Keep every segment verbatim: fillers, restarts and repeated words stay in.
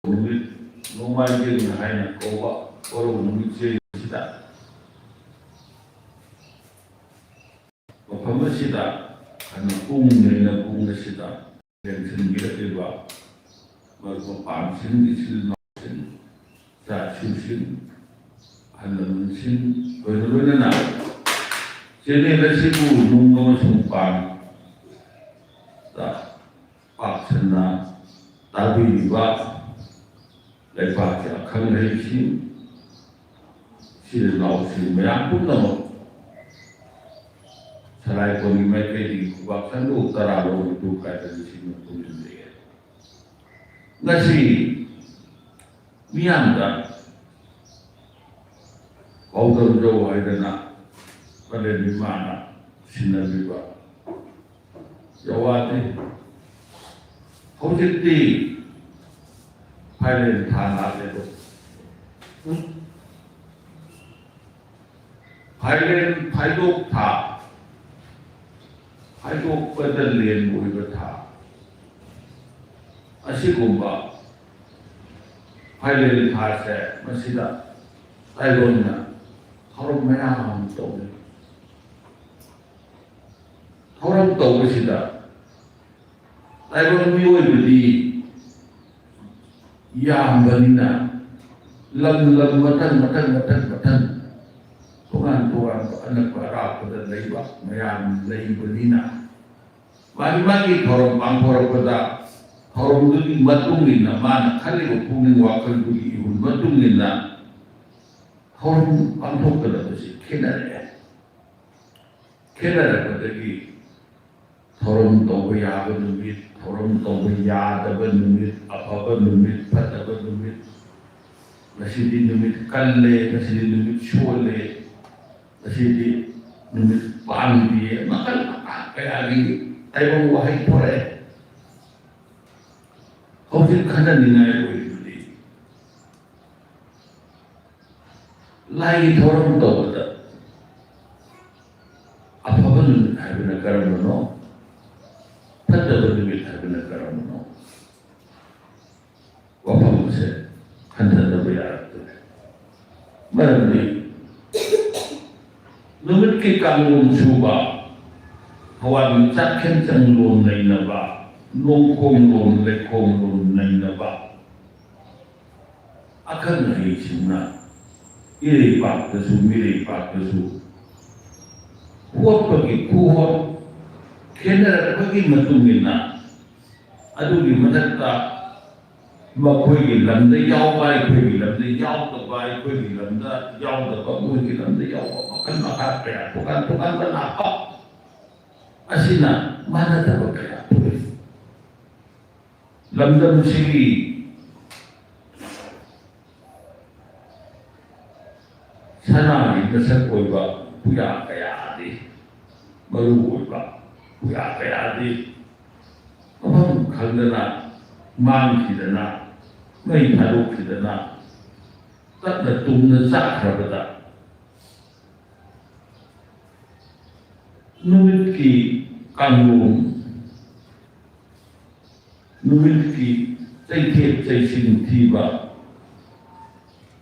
ꯅꯨꯃꯤꯠ, ꯅꯣꯡꯃꯥꯏꯖꯤꯡ ꯍꯥꯏꯅ ꯀꯧꯕ ꯀꯣꯔꯧ ꯅꯨꯃꯤꯠꯁꯤꯗ, ꯃꯐꯝ ꯑꯁꯤꯗ ꯍꯥꯟꯅ ꯄꯨꯡ ꯂꯩꯅ ꯄꯨꯡ ꯑꯁꯤꯗ ꯂꯦꯡꯁꯤꯟꯕꯤꯔꯛꯂꯤꯕ ꯃꯔꯨꯞ ꯃꯄꯥꯡꯁꯤꯡ, ꯏꯆꯤꯜ ꯏꯅꯥꯎꯁꯤꯡ, ꯏꯆꯥ ꯏꯁꯨꯁꯤꯡ, ꯑꯍꯜ ꯂꯃꯟꯁꯤꯡ, ꯂꯣꯏꯅ ꯂꯣꯏꯅꯅ ꯆꯦꯅꯦꯜ ꯑꯁꯤꯕꯨ ꯅꯨꯡ ꯑꯃꯁꯨꯡ ꯄꯥꯟꯗ ꯄꯥꯛ ꯁꯟꯅ ꯇꯥꯕꯤꯔꯤꯕ ꯂꯩꯕꯥꯛꯀꯤ ꯑꯈꯪ ꯑꯍꯩꯁꯤꯡ, ꯏꯆꯤꯜ ꯏꯅꯥꯎꯁꯤꯡ ꯃꯌꯥꯝ ꯄꯨꯝꯅꯃꯛ, ꯁꯂꯥꯏ ꯀꯣꯟꯒꯤ ꯃꯥꯏꯀꯩꯗꯒꯤ ꯈꯨꯕꯥꯛ ꯁꯟꯗꯣꯛ ꯇꯔꯥ ꯂꯧꯅ ꯇꯨ ꯀꯥꯏꯗ ꯅꯤꯡꯁꯤꯡꯅ ꯄꯨꯟꯁꯤꯟꯖꯒꯦ꯫ ꯉꯁꯤ ꯃꯤꯌꯥꯝꯗ ꯄꯥꯎꯗꯝꯖꯧ ꯍꯥꯏꯗꯅ ꯃꯥꯂꯦꯝ ꯏꯃꯥꯅ ꯁꯤꯟꯅꯕꯤꯕ ꯌꯥꯋꯥꯗꯤ꯫ ꯍꯧꯖꯤꯛꯇꯤ ꯐꯥꯏꯔꯦꯟ ꯊꯥ ꯂꯥꯛꯂꯦꯗꯣ꯫ ꯐꯥꯏꯔꯦꯟ ꯐꯥꯏꯗꯣꯛ ꯊꯥ, ꯐꯥꯏꯗꯣꯛꯄꯗ ꯂꯦꯟ ꯑꯣꯏꯕ ꯊꯥ꯫ ꯑꯁꯤꯒꯨꯝꯕ ꯐꯥꯏꯔꯦꯟ ꯊꯥꯁꯦ ꯃꯁꯤꯗ ꯇꯥꯏꯕꯪꯅ ꯊꯧꯔꯝ ꯃꯌꯥꯝ ꯑꯃ ꯇꯧꯅꯩ꯫ ꯊꯧꯔꯝ ꯇꯧꯕꯁꯤꯗ ꯇꯥꯏꯕꯪ ꯃꯤꯑꯣꯏꯕꯗꯤ ꯌꯥꯝꯕꯅꯤꯅ ꯂꯝ ꯂꯝ ꯃꯊꯪ ꯃꯊꯪ ꯃꯊꯪ ꯃꯊꯪ ꯇꯣꯉꯥꯟ ꯇꯣꯉꯥꯟꯕ ꯑꯅꯛꯄ ꯑꯔꯥꯞꯄꯗ ꯂꯩꯕ ꯃꯌꯥꯝ ꯂꯩꯕꯅꯤꯅ ꯃꯥꯒꯤ ꯃꯥꯒꯤ ꯊꯧꯔꯝ ꯄꯥꯡꯊꯣꯔꯛꯄꯗ ꯊꯧꯔꯝꯗꯨꯒꯤ ꯃꯇꯨꯡ ꯏꯟꯅ ꯃꯥꯅ ꯈꯜꯂꯤꯕ ꯄꯨꯛꯅꯤꯡ ꯋꯥꯈꯜꯗꯨꯒꯤ ꯏꯍꯨꯜ ꯃꯇꯨꯡ ꯏꯟꯅ ꯊꯧꯔꯝ ꯄꯥꯡꯊꯣꯛꯀꯗꯕꯁꯤ ꯈꯦꯠꯅꯔꯛꯑꯦ꯫ ꯈꯦꯠꯅꯔꯛꯄꯗꯒꯤ ꯊꯧꯔꯝ ꯇꯧꯕ ꯌꯥꯕ ꯅꯨꯃꯤꯠ, ꯊꯧꯔꯝ ꯇꯧꯕ ꯌꯥꯗꯕ ꯅꯨꯃꯤꯠ, ꯑꯐꯕ ꯅꯨꯃꯤꯠ, ꯐꯠꯇꯕ ꯅꯨꯃꯤꯠ, ꯉꯁꯤꯗꯤ ꯅꯨꯃꯤꯠ ꯀꯜꯂꯦ, ꯉꯁꯤꯗꯤ ꯅꯨꯃꯤꯠ ꯁꯣꯜꯂꯦ, ꯉꯁꯤꯗꯤ ꯅꯨꯃꯤꯠ ꯄꯥꯡꯗꯤꯌꯦ, ꯃꯈꯜ ꯃꯈꯥ ꯀꯌꯥꯒꯤ ꯇꯥꯏꯕꯪ ꯋꯥꯍꯩ ꯊꯣꯔꯛꯑꯦ꯫ ꯍꯧꯖꯤꯛ ꯈꯟꯅꯅꯤꯡꯉꯥꯏ ꯑꯣꯏꯔꯤꯕꯗꯤ ꯂꯥꯏꯒꯤ ꯊꯧꯔꯝ ꯇꯧꯕꯗ ꯑꯐꯕ ꯅꯨꯃꯤꯠ ꯍꯥꯏꯕꯅ ꯀꯔꯝꯕꯅꯣ? ꯐꯠꯇꯕ ꯅꯨꯃꯤꯠ ꯍꯥꯏꯕꯅ ꯀꯔꯝꯕꯅꯣ? ꯋꯥꯐꯝ ꯍꯟꯊꯅꯕ ꯌꯥꯔꯛꯇ꯭ꯔꯦ꯫ ꯃꯔꯝꯗꯤ ꯅꯨꯃꯤꯠꯀꯤ ꯀꯥꯡꯂꯣꯟ ꯁꯨꯕ, ꯊꯋꯥꯟꯃꯤꯆꯥꯛ ꯈꯦꯟꯆꯪꯂꯣꯟ ꯅꯩꯅꯕ, ꯅꯣꯡꯈꯣꯡꯂꯣꯟ ꯂꯩꯈꯣꯝꯂꯣꯟ ꯅꯩꯅꯕ, ꯑꯈꯪ ꯑꯍꯩꯁꯤꯡꯅ ꯏꯔꯩꯄꯥꯛꯇꯁꯨ ꯃꯤꯔꯩꯄꯥꯛꯇꯁꯨ ꯍꯣꯠꯄꯒꯤ ꯈꯨꯍꯣꯠ ꯈꯦꯠꯅꯔꯛꯄꯒꯤ ꯃꯇꯨꯡ ꯏꯟꯅ, ꯑꯗꯨꯒꯤ ꯃꯊꯛꯇ ꯃꯈꯣꯏꯒꯤ ꯂꯝꯗ ꯌꯥꯎꯕ, ꯑꯩꯈꯣꯏꯒꯤ ꯂꯝꯗ ꯌꯥꯎꯗꯕ, ꯑꯩꯈꯣꯏꯒꯤ ꯂꯝꯗ ꯌꯥꯎꯗꯕ, ꯃꯣꯏꯒꯤ ꯂꯝꯗ ꯌꯥꯎꯕ, ꯃꯈꯜ ꯃꯈꯥ ꯀꯌꯥ ꯇꯣꯉꯥꯟ ꯇꯣꯉꯥꯟꯕ ꯂꯥꯛꯄ ꯑꯁꯤꯅ ꯃꯥꯟꯅꯗꯕ ꯀꯌꯥ ꯊꯣꯛꯏ꯫ ꯂꯝꯗꯝꯁꯤꯒꯤ ꯁꯅꯥꯒꯤ ꯃꯁꯛ ꯑꯣꯏꯕ ꯄꯨꯌꯥ ꯀꯌꯥꯗꯤ, ꯃꯔꯨ ꯑꯣꯏꯕ ꯄꯨꯌꯥ ꯀꯌꯥꯗꯤ ꯃꯐꯝ ꯈꯪꯗꯅ ꯃꯥꯡꯈꯤꯗꯅ, ꯃꯩ ꯊꯥꯗꯣꯛꯈꯤꯗꯅ, ꯇꯞꯅ ꯇꯨꯝꯅ ꯆꯥꯛꯈ꯭ꯔꯕꯗ, ꯅꯨꯃꯤꯠꯀꯤ ꯀꯥꯡꯂꯣꯟ, ꯅꯨꯃꯤꯠꯀꯤ ꯆꯩꯊꯦꯛ ꯆꯩꯁꯤꯟ ꯊꯤꯕ,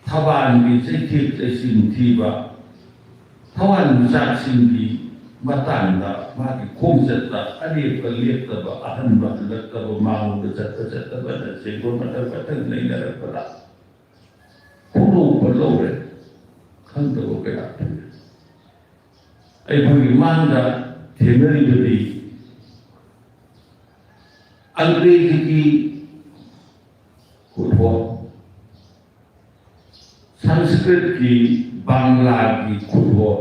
ꯊꯕꯥꯜꯒꯤ ꯆꯩꯊꯦꯛ ꯆꯩꯁꯤꯟ ꯊꯤꯕ, ꯊꯋꯥꯟꯃꯤꯆꯥꯛꯁꯤꯡꯒꯤ ꯃꯇꯥꯡꯗ ꯃꯥꯒꯤ ꯈꯣꯡꯆꯠꯇ ꯑꯂꯦꯞꯄ ꯂꯦꯞꯇꯕ, ꯑꯍꯟꯕ ꯍꯜꯂꯛꯇꯕ, ꯃꯥꯡꯂꯣꯝꯗ ꯆꯠꯄ ꯆꯠꯇꯕꯅꯆꯤꯡꯕ ꯃꯊꯪ ꯃꯊꯪ ꯂꯩꯅꯔꯛꯄꯗ ꯈꯨꯗꯣꯡꯕ ꯂꯧꯔꯦ, ꯈꯪꯗꯕ ꯀꯌꯥ ꯊꯣꯛꯑꯦ꯫ ꯑꯩꯈꯣꯏꯒꯤ ꯃꯥꯡꯗ ꯊꯦꯡꯅꯔꯤꯕꯗꯤ ꯑꯪꯒ꯭ꯔꯦꯖꯤꯒꯤ ꯈꯨꯠꯍꯣꯠ, ꯁꯪꯁꯀ꯭ꯔꯤꯠꯀꯤ, ꯕꯪꯂꯥꯒꯤ ꯈꯨꯠꯍꯣꯠ,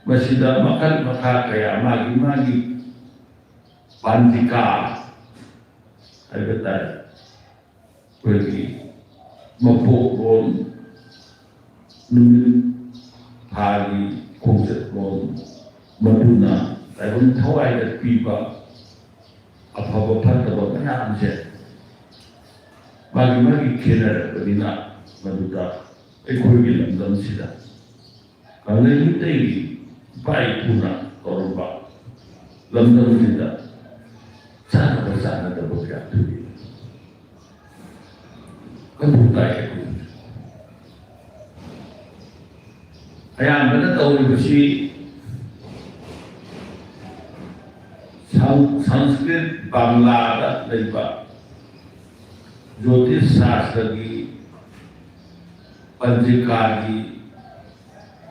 ꯃꯁꯤꯗ ꯃꯈꯜ ꯃꯈꯥ ꯀꯌꯥ, ꯃꯥꯒꯤ ꯃꯥꯒꯤ ꯄꯥꯟꯖꯤꯀꯥ ꯍꯥꯏꯕ ꯇꯥꯔꯦ, ꯑꯩꯈꯣꯏꯒꯤ ꯃꯄꯣꯛꯂꯣꯟ, ꯅꯨꯃꯤꯠ ꯊꯥꯒꯤ ꯈꯣꯡꯆꯠꯂꯣꯟ, ꯃꯗꯨꯅ ꯇꯥꯏꯕꯪ ꯊꯋꯥꯏꯗ ꯄꯤꯕ ꯑꯐꯕ ꯐꯠꯇꯕ ꯃꯌꯥꯝꯁꯦ ꯃꯥꯒꯤ ꯃꯥꯒꯤ ꯈꯦꯠꯅꯔꯛꯄꯅꯤꯅ, ꯃꯗꯨꯗ ꯑꯩꯈꯣꯏꯒꯤ ꯂꯝꯗꯝꯁꯤꯗ ꯀꯪꯂꯩ ꯃꯤꯇꯩꯒꯤ ꯏꯄꯥ ꯏꯄꯨꯅ ꯇꯧꯔꯝꯕ ꯂꯝꯗꯝꯁꯤꯗ ꯆꯥꯟꯅꯕ ꯆꯥꯟꯅꯗꯕ ꯀꯌꯥ ꯊꯣꯛꯏ꯫ ꯀꯟꯊꯣꯛ ꯇꯥꯏ ꯑꯩꯈꯣꯏ꯫ ꯑꯌꯥꯝꯕꯅ ꯇꯧꯔꯤꯕꯁꯤ ꯁꯪ-, ꯁꯪꯁꯀ꯭ꯔꯤꯠ ꯕꯪꯂꯥꯗ ꯂꯩꯕ ꯖꯣꯇꯤꯁ ꯁꯥꯁꯇ꯭ꯔꯒꯤ ꯄꯟꯖꯤꯀꯥꯒꯤ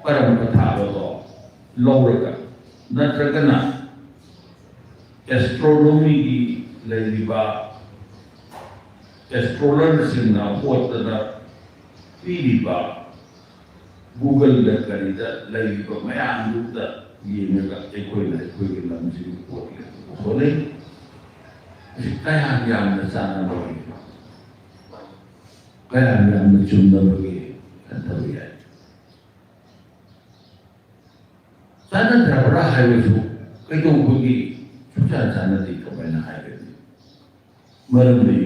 ꯄꯔꯝ ꯄꯊꯥꯞ ꯑꯗꯣ ꯂꯧꯔꯒ ꯅꯠꯇ꯭ꯔꯒꯅ ꯑꯦꯁꯇ꯭ꯔꯣꯅꯣꯃꯤꯒꯤ ꯂꯩꯔꯤꯕ ꯑꯦꯁꯇ꯭ꯔꯣꯂꯔꯁꯤꯡꯅ ꯍꯣꯠꯇꯅ ꯄꯤꯔꯤꯕ ꯒꯨꯒꯜꯗ ꯀꯔꯤꯗ ꯂꯩꯔꯤꯕ ꯃꯌꯥꯝꯗꯨꯗ ꯌꯦꯡꯉꯒ ꯑꯩꯈꯣꯏꯅ ꯑꯩꯈꯣꯏꯒꯤ ꯂꯝꯁꯤꯒꯤ ꯄꯣꯠ ꯂꯦꯞꯄꯗ ꯍꯣꯠꯅꯩ꯫ ꯃꯁꯤ ꯀꯌꯥꯝ ꯌꯥꯝꯅ ꯆꯥꯟꯅꯕꯒꯦ, ꯀꯌꯥꯝ ꯌꯥꯝꯅ ꯆꯨꯝꯅꯕꯒꯦ ꯈꯟꯊꯕ ꯌꯥꯏ꯫ ꯆꯥꯟꯅꯗ꯭ꯔꯕ꯭ꯔꯥ ꯍꯥꯏꯕꯁꯨ ꯀꯩꯗꯧꯕꯒꯤ ꯁꯨꯡꯆꯥꯟ ꯆꯥꯟꯅꯗꯦ ꯀꯃꯥꯏꯅ ꯍꯥꯏꯒꯅꯤ? ꯃꯔꯝꯗꯤ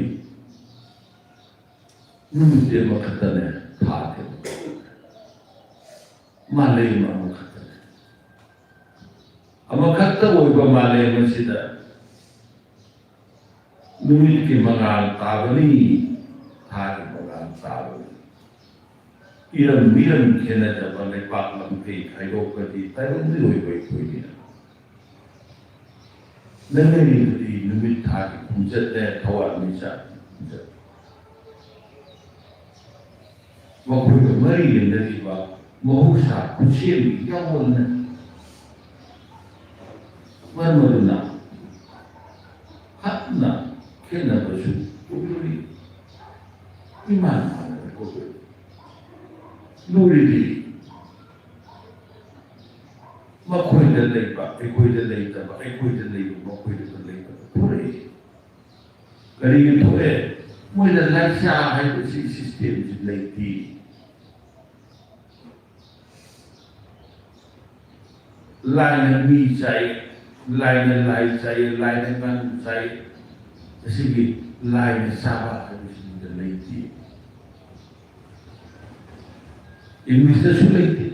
ꯅꯨꯃꯤꯠꯇꯤ ꯑꯃꯈꯛꯇꯅꯦ, ꯊꯥꯗꯤ ꯑꯃꯈꯛꯇꯅꯦ, ꯃꯥꯂꯦꯝ ꯑꯃꯈꯛꯇꯅꯦ꯫ ꯑꯃꯈꯛꯇ ꯑꯣꯏꯕ ꯃꯥꯂꯦꯝ ꯑꯁꯤꯗ ꯅꯨꯃꯤꯠꯀꯤ ꯃꯉꯥꯜ ꯇꯥꯕꯅꯤ, ꯊꯥꯒꯤ ꯃꯉꯥꯜ ꯇꯥꯕꯅꯤ꯫ ꯏꯔꯝ ꯃꯤꯔꯝ ꯈꯦꯅꯖꯕ ꯂꯩꯄꯥꯛ ꯂꯝꯐꯩ ꯈꯥꯏꯗꯣꯛꯄꯗꯤ ꯇꯥꯏꯕꯪ ꯃꯤꯑꯣꯏꯕ ꯑꯩꯈꯣꯏꯒꯤꯅ ꯅꯪꯅꯔꯤꯕꯗꯤ ꯅꯨꯃꯤꯠ ꯊꯥꯒꯤ ꯈꯣꯡꯆꯠꯅꯦ, ꯊꯋꯥꯟꯃꯤꯆꯥꯛꯀꯤ ꯈꯣꯡꯆꯠ꯫ ꯃꯈꯣꯏꯒ ꯃꯔꯤ ꯂꯩꯅꯔꯤꯕ ꯃꯍꯧꯁꯥ ꯈꯨꯠꯁꯦꯝꯒꯤ ꯌꯥꯑꯣꯟꯅ ꯃꯔꯝ ꯑꯗꯨꯅ ꯍꯛꯅ ꯈꯦꯠꯅꯕꯁꯨ ꯎꯠꯂꯨꯔꯤ꯫ ꯏꯃꯥꯟ ꯃꯥꯟꯅꯕ ꯎꯠꯂꯨꯔꯤ꯫ ꯂꯨꯔꯤꯗꯤ ꯃꯈꯣꯏꯗ ꯂꯩꯕ ꯑꯩꯈꯣꯏꯗ ꯂꯩꯇꯕ, ꯑꯩꯈꯣꯏꯗ ꯂꯩꯕ ꯃꯈꯣꯏꯗ ꯂꯩꯇꯕ ꯊꯣꯔꯛꯏ꯫ ꯀꯔꯤꯒꯤ ꯊꯣꯛꯑꯦ? ꯃꯣꯏꯅ ꯂꯥꯏꯁꯥ ꯍꯥꯏꯕꯁꯤ ꯁꯤꯁꯇꯦꯝꯁꯤ ꯂꯩꯇꯦ꯫ ꯂꯥꯏꯅ ꯃꯤ ꯆꯥꯏ, ꯂꯥꯏꯅ ꯂꯥꯏ ꯆꯥꯏ, ꯂꯥꯏꯅ ꯉꯥꯅꯨ ꯆꯥꯏ꯫ ꯑꯁꯤꯒꯤ ꯂꯥꯏꯅ ꯆꯥꯕ ꯍꯥꯏꯕꯁꯤꯗ ꯂꯩꯇꯦ꯫ ꯏꯪꯂꯤꯁꯇꯁꯨ ꯂꯩꯇꯦ꯫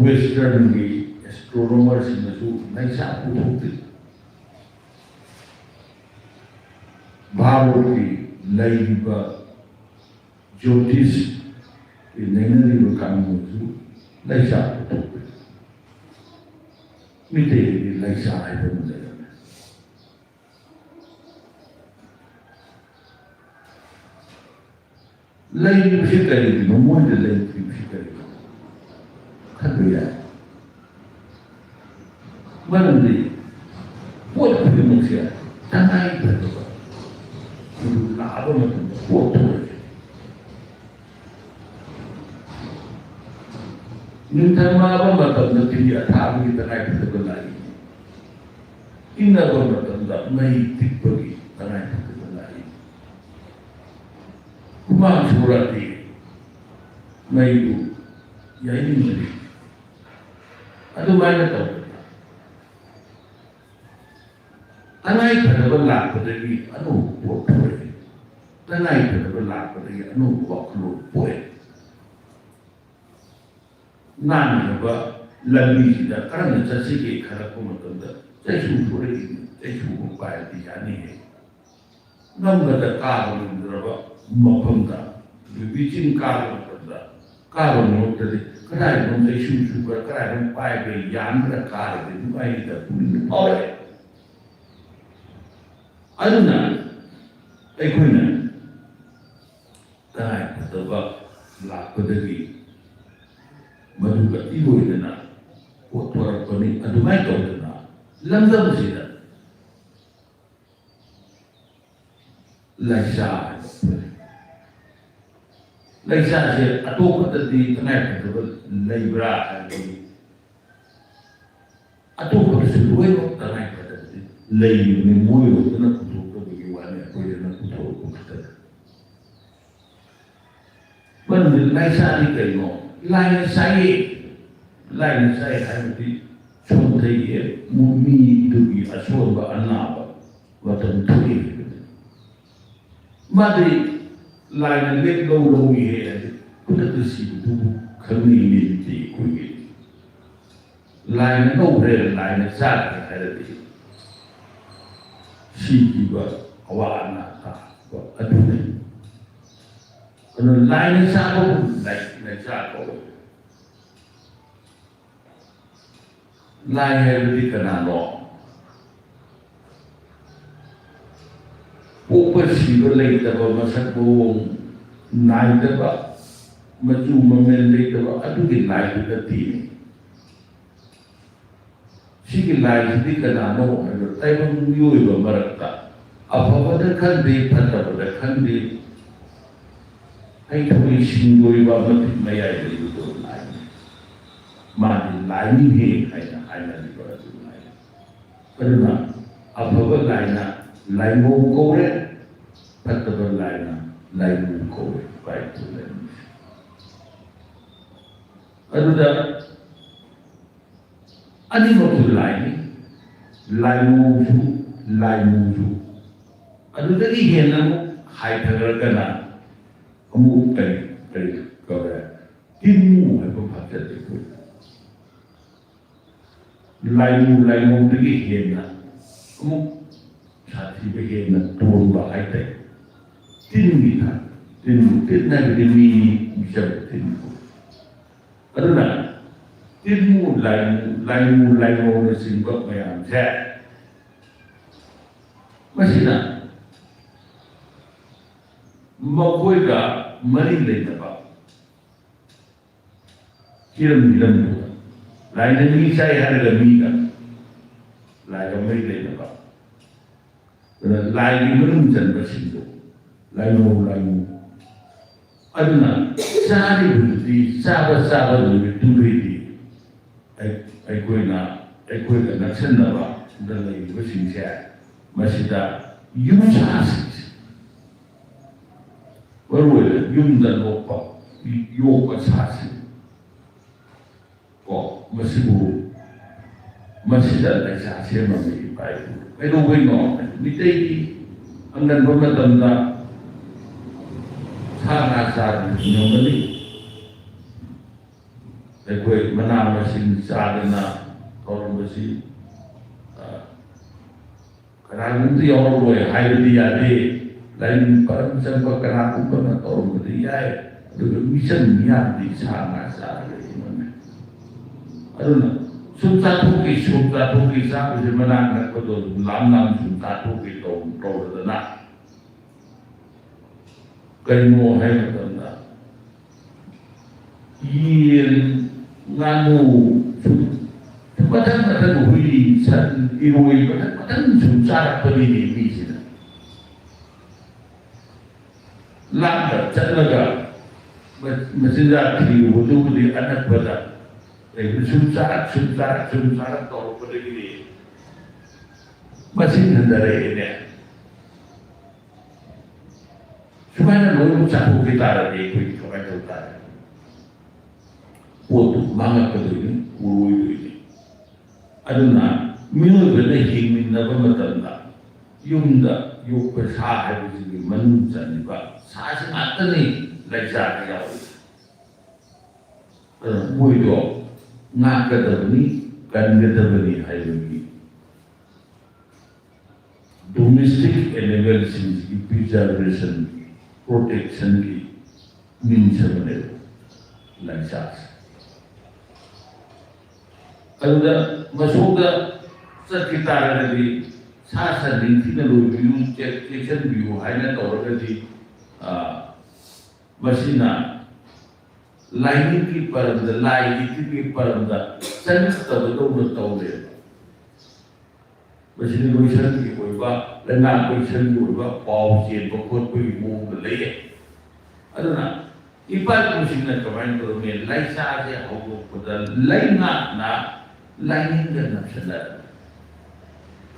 ꯋꯦꯁꯇꯔꯟꯒꯤ ꯑꯦꯁꯇ꯭ꯔꯣꯅꯣꯃꯔꯁꯤꯡꯅꯁꯨ ꯂꯥꯏꯁꯥ ꯄꯨꯊꯣꯛꯇꯦ꯫ ꯚꯥꯔꯠꯀꯤ ꯂꯩꯔꯤꯕ ꯖꯣꯇꯤꯁ ꯅꯩꯅꯔꯤꯕ ꯀꯥꯡꯕꯨꯁꯨ ꯂꯩꯁꯥ ꯄꯨꯊꯣꯛꯄ꯫ ꯃꯤꯇꯩꯒꯤꯗꯤ ꯂꯩꯁꯥ ꯍꯥꯏꯕ ꯑꯃ ꯂꯩꯔꯝꯃꯦ꯫ ꯂꯩꯔꯤꯕꯁꯤ ꯀꯔꯤꯒꯤꯅꯣ? ꯃꯣꯏꯗ ꯂꯩꯇ꯭ꯔꯤꯕꯁꯤ ꯀꯔꯤꯒꯤꯅꯣ? ꯈꯟꯕ ꯌꯥꯏ꯫ ꯃꯔꯝꯗꯤ ꯄꯣꯠ ꯈꯨꯗꯤꯡꯃꯛꯁꯦ ꯇꯉꯥꯏ ꯐꯗꯕ ꯂꯥꯛꯑꯕ ꯃꯇꯝꯗ ꯄꯣꯠ ꯊꯣꯛꯂꯛꯏ꯫ ꯅꯤꯡꯊꯝ ꯂꯥꯛꯑꯕ ꯃꯇꯝꯗ ꯐꯤ ꯑꯊꯥꯕꯒꯤ ꯇꯉꯥꯏ ꯐꯗꯕ ꯂꯥꯛꯏ꯫ ꯏꯪꯉꯕ ꯃꯇꯝꯗ ꯃꯩ ꯇꯤꯛꯄꯒꯤ ꯇꯉꯥꯏ ꯐꯗꯕ ꯂꯥꯛꯏ꯫ ꯍꯨꯃꯥꯡ ꯁꯧꯔꯛꯑꯗꯤ ꯃꯩꯗꯨ ꯌꯥꯏꯅꯤꯡꯕꯅꯤ꯫ ꯑꯗꯨꯃꯥꯏꯅ ꯇꯧꯗꯅ ꯇꯉꯥꯏ ꯐꯗꯕ ꯂꯥꯛꯄꯗꯒꯤ ꯑꯅꯧꯕ ꯄꯣꯠ ꯊꯣꯛꯂꯛꯏ꯫ ꯇꯉꯥꯏ ꯐꯗꯕ ꯂꯥꯛꯄꯗꯒꯤ ꯑꯅꯧꯕ ꯋꯥꯈꯜꯂꯣꯟ ꯄꯣꯛꯑꯦ꯫ ꯅꯥꯟꯅꯕ ꯂꯝꯕꯤꯁꯤꯗ ꯀꯔꯝꯅ ꯆꯠꯁꯤꯒꯦ ꯈꯜꯂꯛꯄ ꯃꯇꯝꯗ ꯆꯩꯁꯨ ꯊꯣꯛꯂꯛꯏ, ꯆꯩꯁꯨ ꯑꯃ ꯄꯥꯏꯔꯗꯤ ꯌꯥꯅꯤꯍꯦ꯫ ꯉꯝꯕꯗ ꯀꯥꯕ ꯉꯝꯗ꯭ꯔꯕ ꯃꯐꯝꯗ, ꯌꯨꯕꯤ ꯆꯤꯡ ꯀꯥꯕ ꯃꯇꯝꯗ ꯀꯥꯕ ꯉꯝꯃꯛꯇ꯭ꯔꯗꯤ ꯀꯗꯥꯏꯗꯅꯣ ꯆꯩꯁꯨ ꯁꯨꯕ꯭ꯔꯥ, ꯀꯗꯥꯏꯗꯅꯣ ꯄꯥꯏꯕ꯭ꯔꯥ ꯌꯥꯟꯕ꯭ꯔꯥ ꯀꯥꯔꯗꯤ ꯅꯨꯡꯉꯥꯏꯅꯤꯗ ꯄꯨꯛꯅꯤꯡꯗ ꯐꯥꯎꯔꯛꯑꯦ꯫ ꯑꯗꯨꯅ ꯑꯩꯈꯣꯏꯅ ꯇꯉꯥꯏꯐꯗꯕ ꯂꯥꯛꯄꯗꯒꯤ ꯃꯗꯨꯒ ꯏꯔꯣꯏꯗꯅ ꯄꯣꯠꯊꯣꯔꯛꯄꯅꯤ꯫ ꯑꯗꯨꯃꯥꯏꯅ ꯇꯧꯗꯅ ꯂꯝꯗꯝꯁꯤꯗ ꯂꯩꯁꯥ ꯍꯥꯏꯕ ꯂꯩꯁꯥꯁꯦ ꯑꯇꯣꯞꯄꯗꯗꯤ ꯇꯉꯥꯏꯐꯗꯕ ꯂꯩꯕ꯭ꯔꯥ ꯍꯥꯏꯕꯗꯤ ꯑꯇꯣꯞꯄꯗꯁꯨ ꯂꯣꯏꯅꯃꯛ ꯇꯉꯥꯏꯐꯗꯕꯗꯤ ꯂꯩꯔꯤꯕꯅꯤ꯫ ꯃꯣꯏꯔꯣꯝꯗꯅ ꯄꯨꯊꯣꯛꯇꯕꯒꯤ ꯋꯥꯅꯤ, ꯑꯩꯈꯣꯏꯗꯅ ꯄꯨꯊꯣꯔꯛꯄ ꯈꯛꯇꯅꯤ꯫ ꯃꯔꯝꯗꯤ ꯂꯥꯏꯁꯥꯗꯤ ꯀꯩꯅꯣ? ꯂꯥꯏꯅ ꯆꯥꯏꯌꯦ꯫ ꯂꯥꯏꯅ ꯆꯥꯏ ꯍꯥꯏꯕꯗꯤ ꯁꯣꯟꯊꯩꯌꯦ, ꯃꯤꯗꯨꯒꯤ ꯑꯁꯣꯟꯕ ꯑꯅꯥꯕ ꯃꯇꯝ ꯊꯣꯛꯏ ꯍꯥꯏꯕꯅꯤ꯫ ꯃꯥꯗꯤ ꯂꯥꯏꯅ ꯂꯦꯞ ꯂꯧ ꯂꯧꯏ ꯍꯥꯏꯗꯤ ꯈꯨꯗꯛꯇ ꯁꯤꯕꯗꯨꯕꯨ ꯈꯪꯅꯩꯅꯦ ꯑꯩꯈꯣꯏꯒꯤ꯫ ꯂꯥꯏꯅ ꯂꯧꯈ꯭ꯔꯦ, ꯂꯥꯏꯅ ꯆꯥꯈ꯭ꯔꯦ ꯍꯥꯏꯔꯗꯤ ꯁꯤꯈꯤꯕ, ꯑꯋꯥ ꯑꯅꯥ ꯇꯥꯕ ꯂꯥꯏꯅ ꯆꯥꯕꯕꯨ ꯂꯥꯏ, ꯂꯥꯏꯆꯥ ꯀꯧꯏ꯫ ꯂꯥꯏ ꯍꯥꯏꯕꯗꯤ ꯀꯅꯥꯅꯣ? ꯄꯣꯛꯄ ꯁꯤꯕ ꯂꯩꯇꯕ, ꯃꯁꯛ ꯃꯑꯣꯡ ꯅꯥꯏꯗꯕ, ꯃꯆꯨ ꯃꯃꯦꯟ ꯂꯩꯇꯕ, ꯑꯗꯨꯒꯤ ꯂꯥꯏꯗꯨ ꯅꯠꯇꯦꯅꯦ꯫ ꯁꯤꯒꯤ ꯂꯥꯏꯁꯤꯗꯤ ꯀꯅꯥꯅꯣ ꯍꯥꯏꯕ, ꯇꯥꯏꯕꯪ ꯃꯤꯑꯣꯏꯕ ꯃꯔꯛꯇ ꯑꯐꯕꯗ ꯈꯪꯗꯦ, ꯐꯠꯇꯕꯗ ꯈꯪꯗꯦ, ꯍꯩꯊꯣꯏ ꯁꯤꯡꯊꯣꯏꯕ ꯃꯇꯤꯛ ꯃꯌꯥꯏ ꯂꯩꯕꯗꯣ ꯂꯥꯏꯅꯤ꯫ ꯃꯥꯗꯤ ꯂꯥꯏꯅꯤꯡꯉꯦ ꯍꯥꯏꯅ ꯍꯥꯏꯅꯔꯤꯕ ꯑꯗꯨ ꯂꯥꯏꯅꯤ꯫ ꯑꯗꯨꯅ ꯑꯐꯕ ꯂꯥꯏꯅ ꯂꯥꯏꯃꯧ ꯀꯧꯔꯦ, ꯐꯠꯇꯕ ꯂꯥꯏꯅ ꯂꯥꯏꯃꯨ ꯀꯧꯔꯦ꯫ ꯏꯄꯥ ꯏꯄꯨ ꯂꯥꯏꯅꯤꯡꯁꯦ꯫ ꯑꯗꯨꯗ ꯑꯅꯤꯃꯛꯁꯨ ꯂꯥꯏꯅꯤ, ꯂꯥꯏꯃꯧꯁꯨ, ꯂꯥꯏꯃꯨꯁꯨ꯫ ꯑꯗꯨꯗꯒꯤ ꯍꯦꯟꯅ ꯑꯃꯨꯛ ꯍꯥꯏꯊꯈ꯭ꯔꯒꯅ ꯑꯃꯨꯛ ꯀꯔꯤ, ꯀꯔꯤ ꯀꯧꯔꯦ? ꯇꯤꯟꯃꯨ ꯍꯥꯏꯕ ꯐꯠꯇꯗꯦ ꯑꯩꯈꯣꯏ꯫ ꯂꯥꯏꯃꯨ ꯂꯥꯏꯃꯧꯗꯒꯤ ꯍꯦꯟꯅ ꯑꯃꯨꯛ ꯁꯥꯊꯤꯕ, ꯍꯦꯟꯅ ꯇꯣꯟꯕ ꯍꯥꯏꯇꯥꯔꯦ꯫ ꯇꯤꯟꯒꯤ ꯊꯥꯛ, ꯇꯤꯟ, ꯇꯤꯟ ꯍꯥꯏꯕꯗꯤ ꯃꯤꯅꯤ, ꯃꯤꯆꯝ ꯇꯤꯟ꯫ ꯑꯗꯨꯅ ꯇꯤꯟꯃꯨ, ꯂꯥꯏꯃꯨ, ꯂꯥꯏꯃꯨ, ꯂꯥꯏꯃꯧꯅꯆꯤꯡꯕ ꯃꯌꯥꯝꯁꯦ, ꯃꯁꯤꯅ ꯃꯈꯣꯏꯒ ꯃꯔꯤ ꯂꯩꯅꯕ ꯍꯤꯔꯝ ꯍꯤꯔꯝꯗꯨꯗ ꯂꯥꯏꯅ ꯃꯤ ꯆꯥꯏ ꯍꯥꯏꯔꯒ ꯃꯤꯒ ꯂꯥꯏꯒ ꯃꯔꯤ ꯂꯩꯅꯕ, ꯑꯗꯨꯅ ꯂꯥꯏꯒꯤ ꯃꯅꯨꯡ ꯆꯟꯕꯁꯤꯡꯗꯣ ꯂꯥꯏꯃꯧ, ꯂꯥꯏꯃꯨ꯫ ꯑꯗꯨꯅ ꯆꯥꯔꯤꯕꯗꯨꯗꯤ ꯆꯥꯕ ꯆꯥꯕ ꯅꯨꯃꯤꯠꯇꯨꯒꯤꯗꯤ ꯑꯩ-, ꯑꯩꯈꯣꯏꯅ, ꯑꯩꯈꯣꯏꯒ ꯅꯛꯁꯟꯅꯕꯗ ꯂꯩꯔꯤꯕꯁꯤꯡꯁꯦ, ꯃꯁꯤꯗ ꯌꯨꯝꯁꯥꯁꯤꯡꯁꯦ, ꯃꯔꯨꯑꯣꯏꯅ ꯌꯨꯝꯗ ꯂꯣꯛꯄ, ꯌꯣꯛꯄ ꯁꯥꯁꯤꯡ ꯀꯣ, ꯃꯁꯤꯕꯨ, ꯃꯁꯤꯗ ꯂꯩꯆꯥ ꯁꯦꯝꯃꯝꯃꯤ ꯏꯄꯥ ꯏꯄꯨ꯫ ꯀꯩꯗꯧꯕꯩꯅꯣ? ꯃꯤꯇꯩꯒꯤ ꯑꯉꯟꯕ ꯃꯇꯝꯗ ꯁꯥ ꯉꯥ ꯆꯥꯗꯅ ꯍꯤꯡꯉꯝꯒꯅꯤ꯫ ꯑꯩꯈꯣꯏ ꯃꯅꯥ ꯃꯁꯤꯡ ꯆꯥꯗꯅ ꯇꯧꯔꯝꯕꯁꯤ, ꯑ, ꯀꯅꯥꯒꯨꯝꯕꯗ ꯌꯥꯎꯔꯔꯣꯏ ꯍꯥꯏꯕꯗꯤ ꯌꯥꯗꯦ꯫ ꯂꯥꯏꯅꯤꯡ ꯄꯔꯝ ꯆꯪꯕ ꯀꯅꯥꯒꯨꯝꯕꯅ ꯇꯧꯔꯝꯕꯗꯤ ꯌꯥꯏ, ꯑꯗꯨꯒ ꯃꯤꯆꯪ ꯃꯤꯌꯥꯝꯗꯤ ꯁꯥ ꯉꯥ ꯆꯥꯔꯒ ꯍꯤꯡꯉꯝꯃꯤ꯫ ꯑꯗꯨꯅ ꯁꯨꯝ ꯆꯥꯊꯣꯛꯈꯤ, ꯁꯨꯝ ꯆꯥꯊꯣꯛꯈꯤ, ꯆꯥꯕꯁꯦ ꯃꯅꯥꯛ ꯅꯛꯄꯗꯣ ꯑꯗꯨꯝ ꯂꯥꯝ ꯂꯥꯝ ꯁꯨꯝ ꯆꯥꯊꯣꯛꯈꯤ ꯇꯧ-, ꯇꯧꯔꯗꯅ ꯀꯩꯅꯣ ꯍꯥꯏ ꯃꯇꯝꯗ ꯌꯦꯟ, ꯉꯥꯅꯨ, ꯁꯨꯝ ꯃꯊꯪ ꯃꯊꯪ ꯍꯨꯏ, ꯁꯟ, ꯏꯔꯣꯏ ꯃꯊꯪ ꯃꯊꯪ ꯁꯨꯝ ꯆꯥꯔꯛꯄꯅꯤꯅꯦ ꯃꯤꯁꯤꯅ꯫ ꯂꯥꯞꯅ ꯆꯠꯂꯒ ꯃ-, ꯃꯆꯤꯟꯖꯥꯛ ꯊꯤꯔꯨꯕꯗꯨꯕꯨꯗꯤ ꯑꯅꯛꯄꯗ ꯂꯩꯕ ꯁꯨꯝ ꯆꯥꯔꯛ, ꯁꯨꯝ ꯆꯥꯔꯛ, ꯁꯨꯝ ꯆꯥꯔꯛ ꯇꯧꯔꯛꯄꯗꯒꯤꯗꯤ ꯃꯁꯤꯡ ꯍꯟꯊꯔꯛꯑꯦꯅꯦ꯫ ꯁꯨꯃꯥꯏꯅ ꯂꯣꯏꯅꯃꯛ ꯆꯥꯊꯣꯛꯈꯤ ꯇꯥꯔꯗꯤ ꯑꯩꯈꯣꯏ ꯀꯃꯥꯏꯅ ꯇꯧ ꯇꯥꯔꯦ? ꯄꯣꯠꯇꯨ ꯃꯥꯡꯉꯛꯀꯗꯣꯏꯅꯤ, ꯎꯔꯣꯏꯗꯣꯏꯅꯤ꯫ ꯑꯗꯨꯅ ꯃꯤꯑꯣꯏꯕꯅ ꯍꯤꯡꯃꯤꯟꯅꯕ ꯃꯇꯝꯗ ꯌꯨꯝꯗ ꯌꯣꯛꯄ ꯁꯥ ꯍꯥꯏꯕꯁꯤꯒꯤ ꯃꯅꯨꯡ ꯆꯜꯂꯤꯕ ꯁꯥꯁꯤ ꯉꯥꯛꯇꯅꯤ ꯂꯥꯏꯆꯥꯗ ꯌꯥꯎꯔꯤꯁꯦ꯫ ꯑꯗꯨꯅ ꯃꯣꯏꯗꯣ ꯉꯥꯛꯀꯗꯕꯅꯤ, ꯀꯟꯒꯗꯕꯅꯤ ꯍꯥꯏꯕꯒꯤ ꯗꯣꯃꯦꯁꯇꯤꯛ ꯑꯦꯅꯤꯃꯦꯜꯁꯤꯡꯁꯤꯒꯤ ꯄ꯭ꯔꯤꯖꯥꯔꯕꯦꯁꯟ, ꯄ꯭ꯔꯣꯇꯦꯛꯁꯟꯒꯤ ꯃꯤꯟꯁ ꯑꯃꯅꯦꯕ ꯂꯥꯏꯆꯥꯁꯦ꯫ ꯑꯗꯨꯗ ꯃꯁꯣꯝꯗ ꯆꯠꯈꯤ ꯇꯥꯔꯒꯗꯤ ꯁꯥ ꯁꯟ ꯅꯤꯡꯊꯤꯅ ꯂꯣꯏꯕꯤꯌꯨ, ꯆꯦꯛ-, ꯆꯦꯛꯁꯤꯟꯕꯤꯌꯨ ꯍꯥꯏꯅ ꯇꯧꯔꯒꯗꯤ, ꯑ, ꯃꯁꯤꯅ ꯂꯥꯏꯅꯤꯡꯒꯤ ꯄꯔꯝꯗ, ꯂꯥꯏꯒꯤ ꯇꯤꯟꯒꯤ ꯄꯔꯝꯗ ꯆꯪꯉꯛꯇꯕꯗꯧꯅ ꯇꯧꯔꯦꯕ꯫ ꯃꯁꯤꯗ ꯂꯣꯏꯁꯪꯒꯤ ꯑꯣꯏꯕ, ꯂꯩꯉꯥꯛ ꯂꯣꯏꯁꯪꯒꯤ ꯑꯣꯏꯕ ꯄꯥꯎ ꯆꯦꯟꯕ ꯈꯣꯠꯄꯒꯤ ꯃꯑꯣꯡꯗ ꯂꯩꯌꯦ꯫ ꯑꯗꯨꯅ ꯏꯄꯥ ꯏꯄꯨꯁꯤꯡꯅ ꯀꯃꯥꯏꯅ ꯇꯧꯔꯝꯃꯤ? ꯂꯥꯏꯆꯥꯁꯦ ꯍꯧꯗꯣꯛꯄꯗ ꯂꯩꯉꯥꯛꯅ ꯂꯥꯏꯅꯤꯡꯒ ꯅꯛꯁꯟꯅꯔꯝꯃꯤ,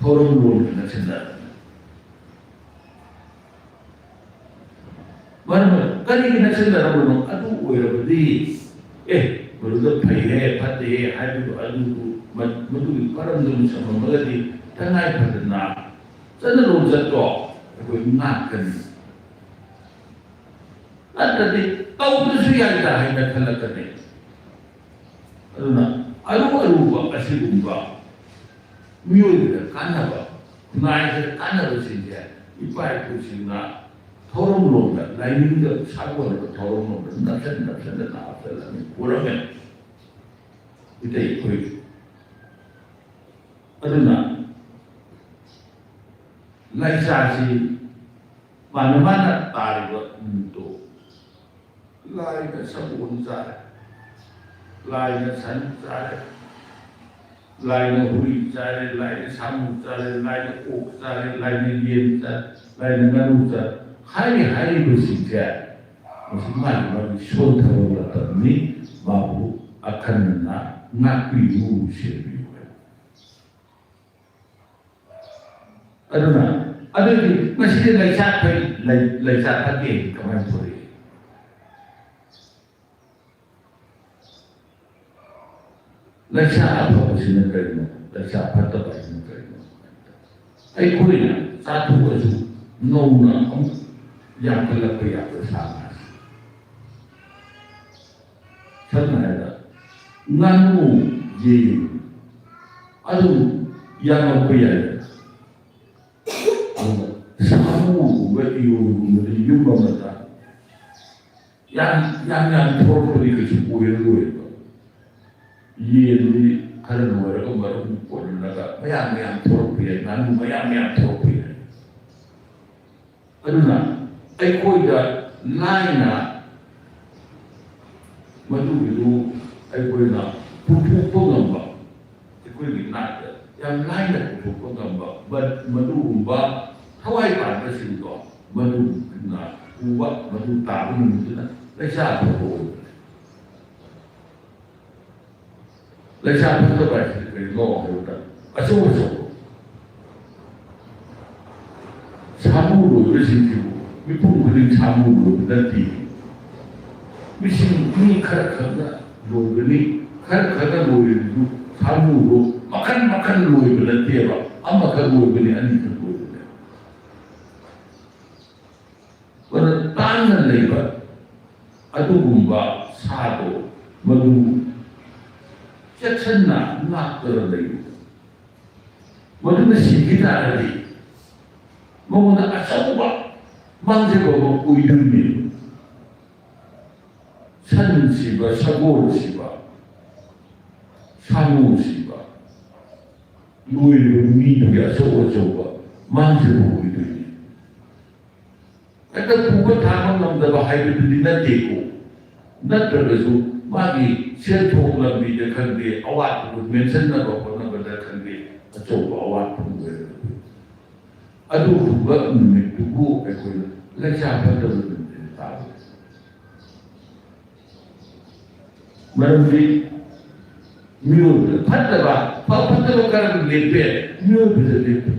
ꯊꯧꯔꯝ ꯂꯣꯟꯒ ꯅꯛꯁꯟꯅꯔꯝꯃꯤ꯫ ꯃꯔꯝ ꯀꯔꯤꯒꯤ ꯅꯛꯁꯟꯅꯔꯝꯕꯅꯣ? ꯑꯗꯨ ꯑꯣꯏꯔꯕꯗꯤ, ꯑꯦ, ꯃꯗꯨꯗ ꯐꯩꯍꯦ, ꯐꯠꯇꯦꯍꯦ ꯍꯥꯏꯕꯗꯨ, ꯑꯗꯨꯗꯨ, ꯃ-, ꯃꯗꯨꯒꯤ ꯃꯔꯝꯗꯨ ꯁꯝꯃꯝꯃꯒꯗꯤ ꯇꯉꯥꯏ ꯐꯗꯅ ꯆꯠꯅ ꯂꯣꯟꯆꯠꯇꯣ ꯑꯩꯈꯣꯏ ꯉꯥꯛꯀꯅꯤ꯫ ꯅꯠꯇ꯭ꯔꯗꯤ ꯇꯧꯗ꯭ꯔꯁꯨ ꯌꯥꯏꯗ ꯍꯥꯏꯅ ꯈꯜꯂꯛꯀꯅꯤ꯫ ꯑꯗꯨꯅ ꯑꯔꯨ ꯑꯔꯨꯕ ꯑꯁꯤꯒꯨꯝꯕ ꯃꯤꯑꯣꯏꯕꯗ ꯀꯥꯟꯅꯕ, ꯈꯨꯟꯅꯥꯏꯁꯤꯗ ꯀꯥꯟꯅꯕꯁꯤꯡꯁꯦ ꯏꯄꯥ ꯏꯄꯨꯁꯤꯡꯅ ꯊꯧꯔꯝ ꯂꯣꯝꯗ, ꯂꯥꯏꯅꯤꯡꯗ ꯁꯥꯒꯣꯟꯅꯕ ꯊꯧꯔꯝ ꯂꯣꯝꯗ ꯅꯞꯁꯟ ꯅꯞꯁꯟꯗꯅ ꯍꯥꯞꯆꯜꯂꯝꯃꯤ, ꯄꯨꯔꯝꯃꯦ꯫ ꯃꯤꯇꯩ ꯑꯩꯈꯣꯏ꯫ ꯑꯗꯨꯅ ꯂꯥꯏꯆꯥꯁꯤ ꯃꯥꯅ ꯃꯥꯅ ꯇꯥꯔꯤꯕ ꯅꯨꯃꯤꯠꯇꯣ, ꯂꯥꯏꯅ ꯁꯒꯣꯜ ꯆꯥꯔꯦ, ꯂꯥꯏꯅ ꯁꯟ ꯆꯥꯔꯦ, ꯂꯥꯏꯅ ꯍꯨꯏ ꯆꯥꯔꯦ, ꯂꯥꯏꯅ ꯁꯥꯃꯨ ꯆꯥꯔꯦ, ꯂꯥꯏꯅ ꯑꯣꯛ ꯆꯥꯔꯦ, ꯂꯥꯏꯅ ꯌꯦꯟ ꯆꯥꯔꯦ, ꯂꯥꯏꯅ ꯉꯥꯅꯨ ꯆꯥꯔꯦ꯫ ꯍꯥꯏꯔꯤ ꯍꯥꯏꯔꯤꯕꯁꯤꯡꯁꯦ ꯃꯁꯤ ꯃꯥꯒꯤ ꯃꯥꯒꯤ ꯁꯣꯟꯊꯕ ꯃꯇꯝꯅꯤ꯫ ꯃꯥꯕꯨ ꯑꯈꯟꯅꯅ ꯉꯥꯛꯄꯤꯌꯨ, ꯁꯦꯟꯕꯤꯌꯨ ꯍꯥꯏꯕ꯫ ꯑꯗꯨꯅ ꯑꯗꯨꯗꯤ ꯃꯁꯤꯗꯤ ꯂꯩꯆꯥꯛ ꯐꯩ, ꯂꯩ-, ꯂꯩꯆꯥꯛ ꯐꯠꯇꯦ ꯀꯃꯥꯏꯅ ꯊꯣꯛꯂꯛꯏ? ꯂꯩꯆꯥꯛ ꯑꯐꯕꯁꯤꯅ ꯀꯔꯤꯅꯣ? ꯂꯩꯆꯥꯛ ꯐꯠꯇꯕ ꯍꯥꯏꯁꯤꯅ ꯀꯔꯤꯅꯣ? ꯑꯩꯈꯣꯏꯅ ꯆꯥꯊꯣꯛꯑꯁꯨ ꯅꯧꯅ ꯑꯃꯨꯛ ꯌꯥꯝꯈꯠꯂꯛꯄ ꯌꯥꯕ ꯁꯥ ꯉꯥꯁꯦ꯫ ꯁꯝꯅ ꯍꯥꯏꯔꯕꯗ ꯉꯥꯅꯨ, ꯌꯦꯟ ꯑꯗꯨ ꯌꯥꯝꯃꯛꯄ ꯌꯥꯏꯗꯅ꯫ ꯑꯗꯨꯒ ꯁꯥꯃꯨꯒꯨꯝꯕ, ꯏꯔꯣꯏꯒꯨꯝꯕꯗꯤ ꯌꯨꯝ ꯑꯃꯗ ꯌꯥꯝ, ꯌꯥꯝ, ꯌꯥꯝ ꯊꯣꯛꯂꯛꯄꯗꯤ ꯀꯩꯁꯨ ꯑꯣꯏꯔꯔꯣꯏꯕ꯫ ꯌꯦꯟꯗꯤ ꯈꯔ ꯂꯣꯏꯔꯒ ꯃꯔꯨꯝ ꯀꯣꯟꯂꯒ ꯃꯌꯥꯝ ꯃꯌꯥꯝ ꯊꯣꯛꯂꯛꯄ ꯌꯥꯏ, ꯉꯥꯅꯨ ꯃꯌꯥꯝ ꯃꯌꯥꯝ ꯊꯣꯛꯂꯛꯄ ꯌꯥꯏ꯫ ꯑꯗꯨꯅ ꯑꯩꯈꯣꯏꯗ ꯂꯥꯏꯅ ꯃꯗꯨꯒꯤꯗꯨ ꯑꯩꯈꯣꯏꯅ ꯄꯨꯊꯣꯛꯄ ꯉꯝꯕ, ꯑꯩꯈꯣꯏꯒꯤ ꯅꯥꯠꯇ ꯌꯥꯝ ꯂꯥꯏꯅ ꯄꯨꯊꯣꯛꯄ ꯉꯝꯕ ꯃ-, ꯃꯗꯨꯒꯨꯝꯕ ꯊꯋꯥꯏ ꯄꯥꯟꯕꯁꯤꯡꯗꯣ, ꯃꯗꯨꯅ ꯎꯕ, ꯃꯗꯨ ꯇꯥꯕ ꯅꯨꯃꯤꯠꯇꯨꯅ ꯂꯩꯆꯥ ꯐꯕ ꯑꯣꯏꯕꯅꯤ꯫ ꯂꯩꯁꯥ ꯐꯠꯇꯕ ꯍꯥꯏꯁꯤꯗꯤ ꯀꯔꯤꯅꯣ ꯍꯥꯏꯕꯗ, ꯑꯆꯧ ꯑꯆꯧꯕ ꯁꯥꯃꯨ ꯂꯣꯏꯕꯁꯤꯡꯁꯤꯕꯨ ꯃꯤꯄꯨꯝ ꯈꯨꯗꯤꯡ ꯁꯥꯃꯨ ꯂꯣꯏꯕ ꯅꯠꯇꯦ꯫ ꯃꯤꯁꯤꯡ, ꯃꯤ ꯈꯔ ꯈꯛꯅ ꯂꯣꯏꯕꯅꯤ, ꯈꯔ ꯈꯛꯅ ꯂꯣꯏꯔꯤꯕꯗꯨ ꯁꯥꯃꯨꯗꯣ ꯃꯈꯜ ꯃꯈꯜ ꯂꯣꯏꯕ ꯅꯠꯇꯦꯕ, ꯑꯃꯈꯛ ꯂꯣꯏꯕꯅꯤ, ꯑꯅꯤꯈꯛ ꯂꯣꯏꯕꯅꯦ꯫ ꯃꯗꯨ ꯇꯥꯡꯅ ꯂꯩꯕ ꯑꯗꯨꯒꯨꯝꯕ ꯁꯥꯗꯣ ꯃꯗꯨ ꯆꯦꯛꯁꯤꯟꯅ ꯉꯥꯛꯇꯨꯅ ꯂꯩꯌꯨ꯫ ꯃꯗꯨꯅ ꯁꯤꯈꯤ ꯇꯥꯔꯗꯤ ꯃꯉꯣꯟꯗ ꯑꯆꯧꯕ ꯃꯥꯡꯖꯕ ꯑꯃ ꯑꯣꯏꯗꯣꯏꯅꯦꯕ꯫ ꯁꯟ ꯁꯤꯕ, ꯁꯒꯣꯜ ꯁꯤꯕ, ꯁꯥꯃꯨ ꯁꯤꯕ, ꯂꯣꯏꯔꯤꯕ ꯃꯤꯗꯨꯒꯤ ꯑꯆꯧ ꯑꯆꯧꯕ ꯃꯥꯡꯖꯕ ꯑꯣꯏꯗꯣꯏꯅꯤ꯫ ꯍꯦꯛꯇ ꯄꯨꯕ ꯊꯥꯡꯕ ꯉꯝꯗꯕ ꯍꯥꯏꯕꯗꯨꯗꯤ ꯅꯠꯇꯦꯀꯣ꯫ ꯅꯠꯇ꯭ꯔꯒꯁꯨ ꯃꯥꯒꯤ ꯁꯦꯟꯊꯣꯛ ꯂꯝꯕꯤꯗ ꯈꯪꯗꯦ, ꯑꯋꯥꯠꯄꯗꯨ ꯃꯦꯟꯁꯤꯟꯅꯕ ꯍꯣꯠꯅꯕꯗ ꯈꯪꯗꯦ, ꯑꯆꯧꯕ ꯑꯋꯥꯠꯄ ꯑꯃ ꯑꯣꯏꯔꯛꯀꯗꯣꯏꯅꯤ꯫ ꯑꯗꯨꯒꯨꯝꯕ ꯅꯨꯃꯤꯠꯇꯨꯕꯨ ꯑꯩꯈꯣꯏꯅ ꯂꯩꯆꯥ ꯐꯠꯇꯕ ꯅꯨꯃꯤꯠ ꯍꯥꯏꯅ ꯇꯥꯕ꯫ ꯃꯔꯝꯗꯤ ꯃꯤꯑꯣꯏꯕꯗ ꯐꯠꯇꯕ, ꯐ-, ꯐꯠꯇꯕ ꯀꯔꯝꯅ ꯂꯦꯞꯄꯦ? ꯃꯤꯑꯣꯏꯕꯗ ꯂꯦꯞꯄꯦ꯫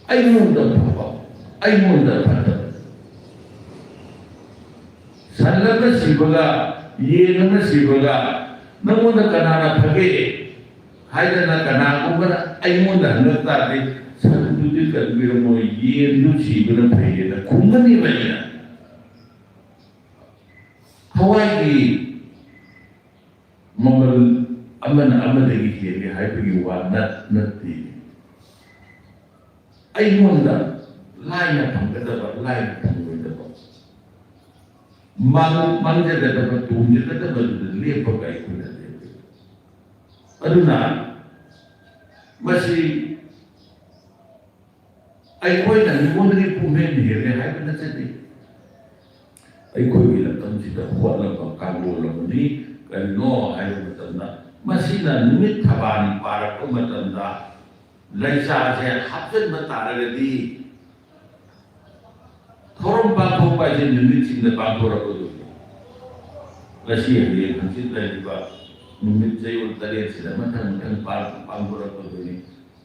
ꯑꯩꯉꯣꯟꯗ ꯐꯕ, ꯑꯩꯉꯣꯟꯗ ꯐꯠꯇꯕ꯫ ꯁꯟ ꯑꯃ ꯁꯤꯕꯒ ꯌꯦꯟ ꯑꯃ ꯁꯤꯕꯒ ꯅꯪꯉꯣꯟꯗ ꯀꯅꯥꯅ ꯐꯒꯦ ꯍꯥꯏꯗꯅ ꯀꯅꯥꯒꯨꯝꯕꯅ ꯑꯩꯉꯣꯟꯗ ꯍꯪꯉꯛ ꯇꯥꯔꯗꯤ, ꯁꯟꯗꯨꯗꯤ ꯀꯟꯕꯤꯔꯝꯃꯣꯏ, ꯌꯦꯟꯗꯨ ꯁꯤꯕꯅ ꯐꯩꯌꯦꯅ ꯈꯨꯝꯒꯅꯤꯕ ꯑꯩꯅ꯫ ꯊꯋꯥꯏꯒꯤ ꯃꯃꯜ ꯑꯃꯅ ꯑꯃꯗꯒꯤ ꯍꯦꯜꯂꯤ ꯍꯥꯏꯕꯒꯤ ꯋꯥ ꯅꯠ-, ꯅꯠꯇꯦ꯫ ꯑꯩꯉꯣꯟꯗ ꯂꯥꯏꯅ ꯐꯪꯒꯗꯕ, ꯂꯥꯏꯅ ꯐꯪꯂꯣꯏꯗꯕ, ꯃꯥꯡ-, ꯃꯥꯡꯖꯒꯗꯕ, ꯇꯣꯡꯖꯒꯗꯕꯗꯨꯗ ꯂꯦꯞꯄꯒ ꯑꯩꯈꯣꯏꯅ ꯂꯦꯞꯄꯤ꯫ ꯑꯗꯨꯅ ꯃꯁꯤ ꯑꯩꯈꯣꯏꯅ ꯃꯤꯉꯣꯟꯗꯒꯤ ꯄꯨꯝꯍꯦꯟ ꯍꯦꯜꯂꯦ ꯍꯥꯏꯕ ꯅꯠꯆꯗꯦ꯫ ꯑꯩꯈꯣꯏꯒꯤ ꯂꯝꯗꯝꯁꯤꯗ ꯍꯣꯠꯅꯕ ꯀꯥꯡꯂꯣꯟ ꯑꯃꯅꯤ꯫ ꯀꯔꯤꯅꯣ ꯍꯥꯏꯕ ꯃꯇꯝꯗ, ꯃꯁꯤꯅ ꯅꯨꯃꯤꯠ ꯊꯕꯥꯟ ꯄꯥꯔꯛꯄ ꯃꯇꯝꯗ ꯂꯩꯆꯥꯁꯦ ꯍꯥꯞꯆꯤꯟꯕ ꯇꯥꯔꯒꯗꯤ, ꯊꯧꯔꯝ ꯄꯥꯡꯊꯣꯛꯄ ꯍꯥꯏꯁꯦ ꯅꯨꯃꯤꯠꯁꯤꯡꯗ ꯄꯥꯡꯊꯣꯔꯛꯀꯗꯣꯏꯅꯤ꯫ ꯉꯁꯤ, ꯍꯌꯦꯡ, ꯍꯪꯆꯤꯠ ꯂꯩꯔꯤꯕ ꯅꯨꯃꯤꯠ ꯆꯌꯣꯜ ꯇꯔꯦꯠꯁꯤꯗ ꯃꯊꯪ ꯃꯊꯪ ꯄꯥꯡ-, ꯄꯥꯡꯊꯣꯔꯛꯀꯗꯣꯏꯅꯤ꯫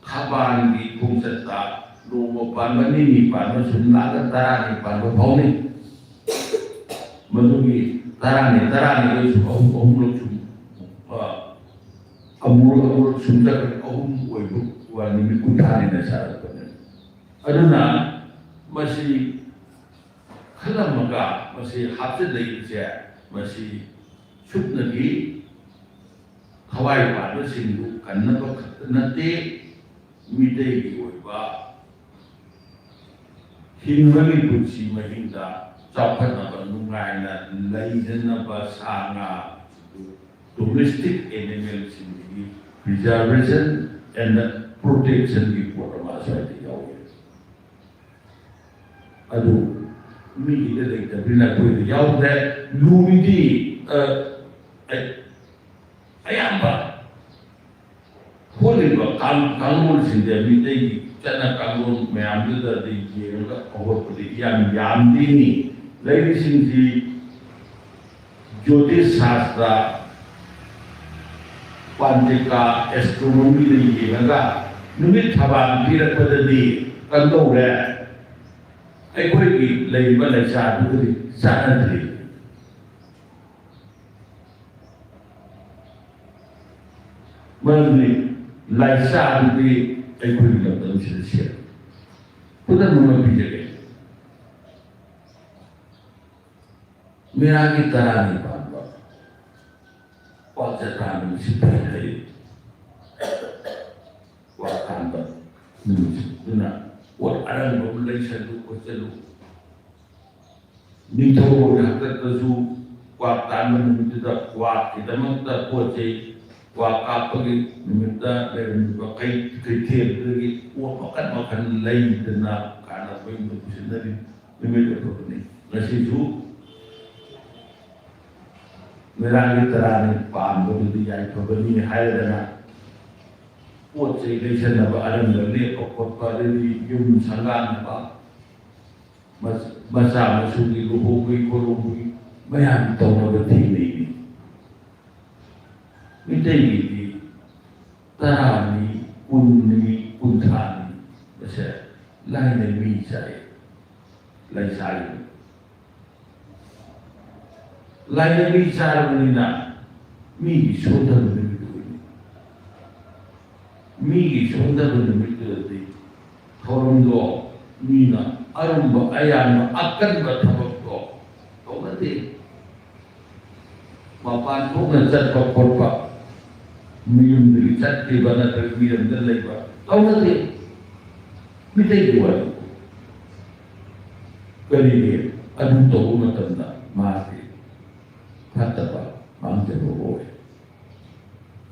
ꯊꯕꯥꯟꯒꯤ ꯈꯣꯡꯆꯠꯇ ꯅꯣꯡꯃ ꯄꯥꯟꯕ, ꯅꯤꯅꯤ ꯄꯥꯟꯕ, ꯁꯨꯝ ꯂꯥꯛꯑꯒ ꯇꯔꯥꯅꯤ ꯄꯥꯟꯕ ꯐꯥꯎꯅꯤ꯫ ꯃꯗꯨꯒꯤ ꯇꯔꯥꯅꯤ, ꯇꯔꯥꯅꯤꯗꯨꯁꯨ ꯑꯍꯨꯝ, ꯑꯍꯨꯝꯂꯛ ꯁꯨꯝ, ꯑ, ꯑꯃꯨꯔꯛ, ꯑꯃꯨꯔꯛ ꯁꯨꯝ ꯆꯠꯈ꯭ꯔꯒ ꯑꯍꯨꯝ ꯑꯣꯏꯕ ꯋꯥ ꯅꯨꯃꯤꯠ ꯀꯨꯟꯊ꯭ꯔꯥꯅꯤꯅ ꯁꯥꯔꯛꯄꯅꯦ꯫ ꯑꯗꯨꯅ ꯃꯁꯤ ꯈꯜꯂꯝꯃꯒ ꯃꯁꯤ ꯍꯥꯞꯆꯤꯜꯂꯛꯏꯕꯁꯦ, ꯃꯁꯤ ꯁꯨꯞꯅꯒꯤ ꯊꯋꯥꯏ ꯄꯥꯟꯕꯁꯤꯡꯕꯨ ꯀꯟꯅꯕ ꯈꯛꯇ ꯅꯠꯇꯦ, ꯃꯤꯇꯩꯒꯤ ꯑꯣꯏꯕ ꯍꯤꯡꯕꯒꯤ ꯄꯨꯟꯁꯤ ꯃꯍꯤꯡꯗ ꯆꯥꯎꯈꯠꯅꯕ, ꯅꯨꯡꯉꯥꯏꯅ ꯂꯩꯅꯅꯕ ꯁꯥ ꯉꯥ domestic animalꯁꯤꯡꯁꯤꯒꯤ preservation and protectionꯒꯤ ꯄꯣꯠ ꯑꯃ ꯑꯁ꯭ꯋꯥꯏꯗ ꯌꯥꯎꯏ꯫ ꯑꯗꯨ ꯃꯤꯒꯤꯗ ꯂꯩꯇꯕꯅꯤꯅ ꯑꯩꯈꯣꯏꯗ ꯌꯥꯎꯗ꯭ꯔꯦ꯫ ꯂꯨꯔꯤꯗꯤ, ꯑ, ꯑ-, ꯑꯌꯥꯝꯕ ꯍꯣꯠꯂꯤꯕ ꯀꯥꯡ-, ꯀꯥꯡꯂꯣꯟꯁꯤꯡꯁꯦ ꯃꯤꯇꯩꯒꯤ ꯆꯠꯅ ꯀꯥꯡꯂꯣꯟ ꯃꯌꯥꯝꯗꯨꯗꯗꯤ ꯌꯦꯡꯉꯒ ꯍꯧꯒꯠꯄꯗꯤ ꯌꯥꯝ ꯌꯥꯝꯗꯦꯅꯤ꯫ ꯂꯩꯔꯤꯁꯤꯡꯁꯤ ꯖ꯭ꯌꯣꯇꯤꯁ ꯁꯥꯁꯇ꯭ꯔ, ꯄꯥꯟꯖꯤꯀꯥ, ꯑꯦꯁꯇ꯭ꯔꯣꯅꯣꯃꯤꯗ ꯌꯦꯡꯉꯒ ꯅꯨꯃꯤꯠ ꯊꯕꯥꯜ ꯄꯤꯔꯛꯄꯗꯗꯤ ꯀꯝꯗꯧꯔꯦ? ꯑꯩꯈꯣꯏꯒꯤ ꯂꯩꯔꯤꯕ ꯂꯩꯆꯥꯗꯨꯒꯗꯤ ꯆꯥꯟꯅꯗ꯭ꯔꯤ꯫ ꯃꯔꯝꯗꯤ ꯂꯥꯏꯆꯥꯗꯨꯗꯤ ꯑꯩꯈꯣꯏꯒꯤ ꯂꯝꯗꯝꯁꯤꯗ ꯁꯦꯝꯃꯤ꯫ ꯈꯨꯗꯝ ꯑꯃ ꯄꯤꯖꯒꯦ꯫ ꯃꯦꯔꯥꯒꯤ ꯇꯔꯥꯅꯤ ꯄꯥꯟꯕ ꯀ꯭ꯋꯥꯛ ꯖꯇ꯭ꯔꯥ ꯅꯨꯃꯤꯠꯁꯤ ꯐꯩ ꯍꯥꯏ꯫ ꯀ꯭ꯋꯥꯛ ꯇꯥꯟꯕ ꯅꯨꯃꯤꯠꯁꯤ꯫ ꯑꯗꯨꯅ ꯄꯣꯠ ꯑꯔꯪꯕ ꯑꯃ ꯂꯩꯁꯜꯂꯨ ꯈꯣꯠꯆꯜꯂꯨ꯫ ꯅꯤꯡꯊꯧꯒꯤ ꯍꯥꯛꯇꯛꯇꯁꯨ ꯀ꯭ꯋꯥꯛ ꯇꯥꯟꯕ ꯅꯨꯃꯤꯠꯇꯨꯗ ꯀ꯭ꯋꯥꯛꯀꯤꯗꯃꯛꯇ ꯄꯣꯠ ꯆꯩ, ꯀ꯭ꯋꯥꯛ ꯀꯥꯞꯄꯒꯤ ꯅꯨꯃꯤꯠꯇ ꯂꯩꯔꯝꯃꯤꯕ ꯀꯩ-, ꯀꯩꯊꯦꯜꯗꯨꯗꯒꯤ ꯄꯣꯠ ꯃꯈꯜ ꯃꯈꯜ ꯂꯩꯗꯅ ꯀꯥꯟꯅꯕ ꯌꯨꯝꯗ ꯄꯨꯁꯤꯟꯅꯔꯤ꯫ ꯅꯨꯃꯤꯠ ꯑꯐꯕꯅꯤ꯫ ꯉꯁꯤꯁꯨ ꯃꯦꯔꯥꯒꯤ ꯇꯔꯥꯅꯤ ꯄꯥꯟꯕꯗꯨꯗꯤ ꯌꯥꯏꯐꯕꯅꯤ ꯍꯥꯏꯔꯗꯅ ꯄꯣꯠ ꯆꯩ ꯂꯩꯁꯟꯅꯕ, ꯑꯔꯪꯕ ꯂꯦꯞꯄ ꯈꯣꯠꯄ, ꯑꯗꯩꯗꯤ ꯌꯨꯝ ꯁꯪꯒꯥꯅꯕ, ꯃꯆ-, ꯃꯆꯥ ꯃꯁꯨꯒꯤ ꯂꯨꯍꯣꯡꯕꯒꯤ ꯈꯣꯂꯣꯡꯕꯒꯤ ꯃꯌꯥꯝ ꯇꯧꯅꯕ ꯊꯦꯡꯅꯩꯅꯤ꯫ ꯃꯤꯇꯩꯒꯤꯗꯤ ꯇꯔꯥꯅꯤ, ꯀꯨꯟꯅꯤ, ꯀꯨꯟꯊ꯭ꯔꯥꯅꯤ, ꯃꯁꯦ ꯂꯥꯏꯅ ꯃꯤ ꯆꯥꯏ, ꯂꯩꯁꯥꯏ꯫ ꯂꯥꯏꯅ ꯃꯤ ꯆꯥꯔꯕꯅꯤꯅ ꯃꯤꯒꯤ ꯁꯣꯟꯊꯕ ꯅꯨꯃꯤꯠ ꯑꯣꯏꯅꯤ꯫ ꯃꯤꯒꯤ ꯁꯣꯟꯊꯕ ꯅꯨꯃꯤꯠꯇꯨꯗꯗꯤ ꯊꯧꯔꯝꯗꯣ ꯃꯤꯅ ꯑꯔꯨꯝꯕ, ꯑꯌꯥꯝꯕ, ꯑꯀꯟꯕ ꯊꯕꯛꯇꯣ ꯇꯧꯅꯗꯦ꯫ ꯃꯄꯥꯟ ꯊꯣꯛꯅ ꯆꯠꯄ ꯈꯣꯠꯄ, ꯃꯌꯨꯝꯗꯒꯤ ꯆꯠꯈꯤꯕ ꯅꯠꯇ꯭ꯔꯒ ꯃꯤꯔꯝꯗ ꯂꯩꯕ ꯇꯧꯅꯗꯦ꯫ ꯃꯤꯇꯩꯒꯤ ꯋꯥꯔꯤ꯫ ꯀꯔꯤꯒꯤ? ꯑꯗꯨ ꯇꯧꯕ ꯃꯇꯝꯗ ꯃꯥꯒꯤ ꯐꯠꯇꯕ ꯃꯥꯡꯖꯕ ꯑꯣꯏ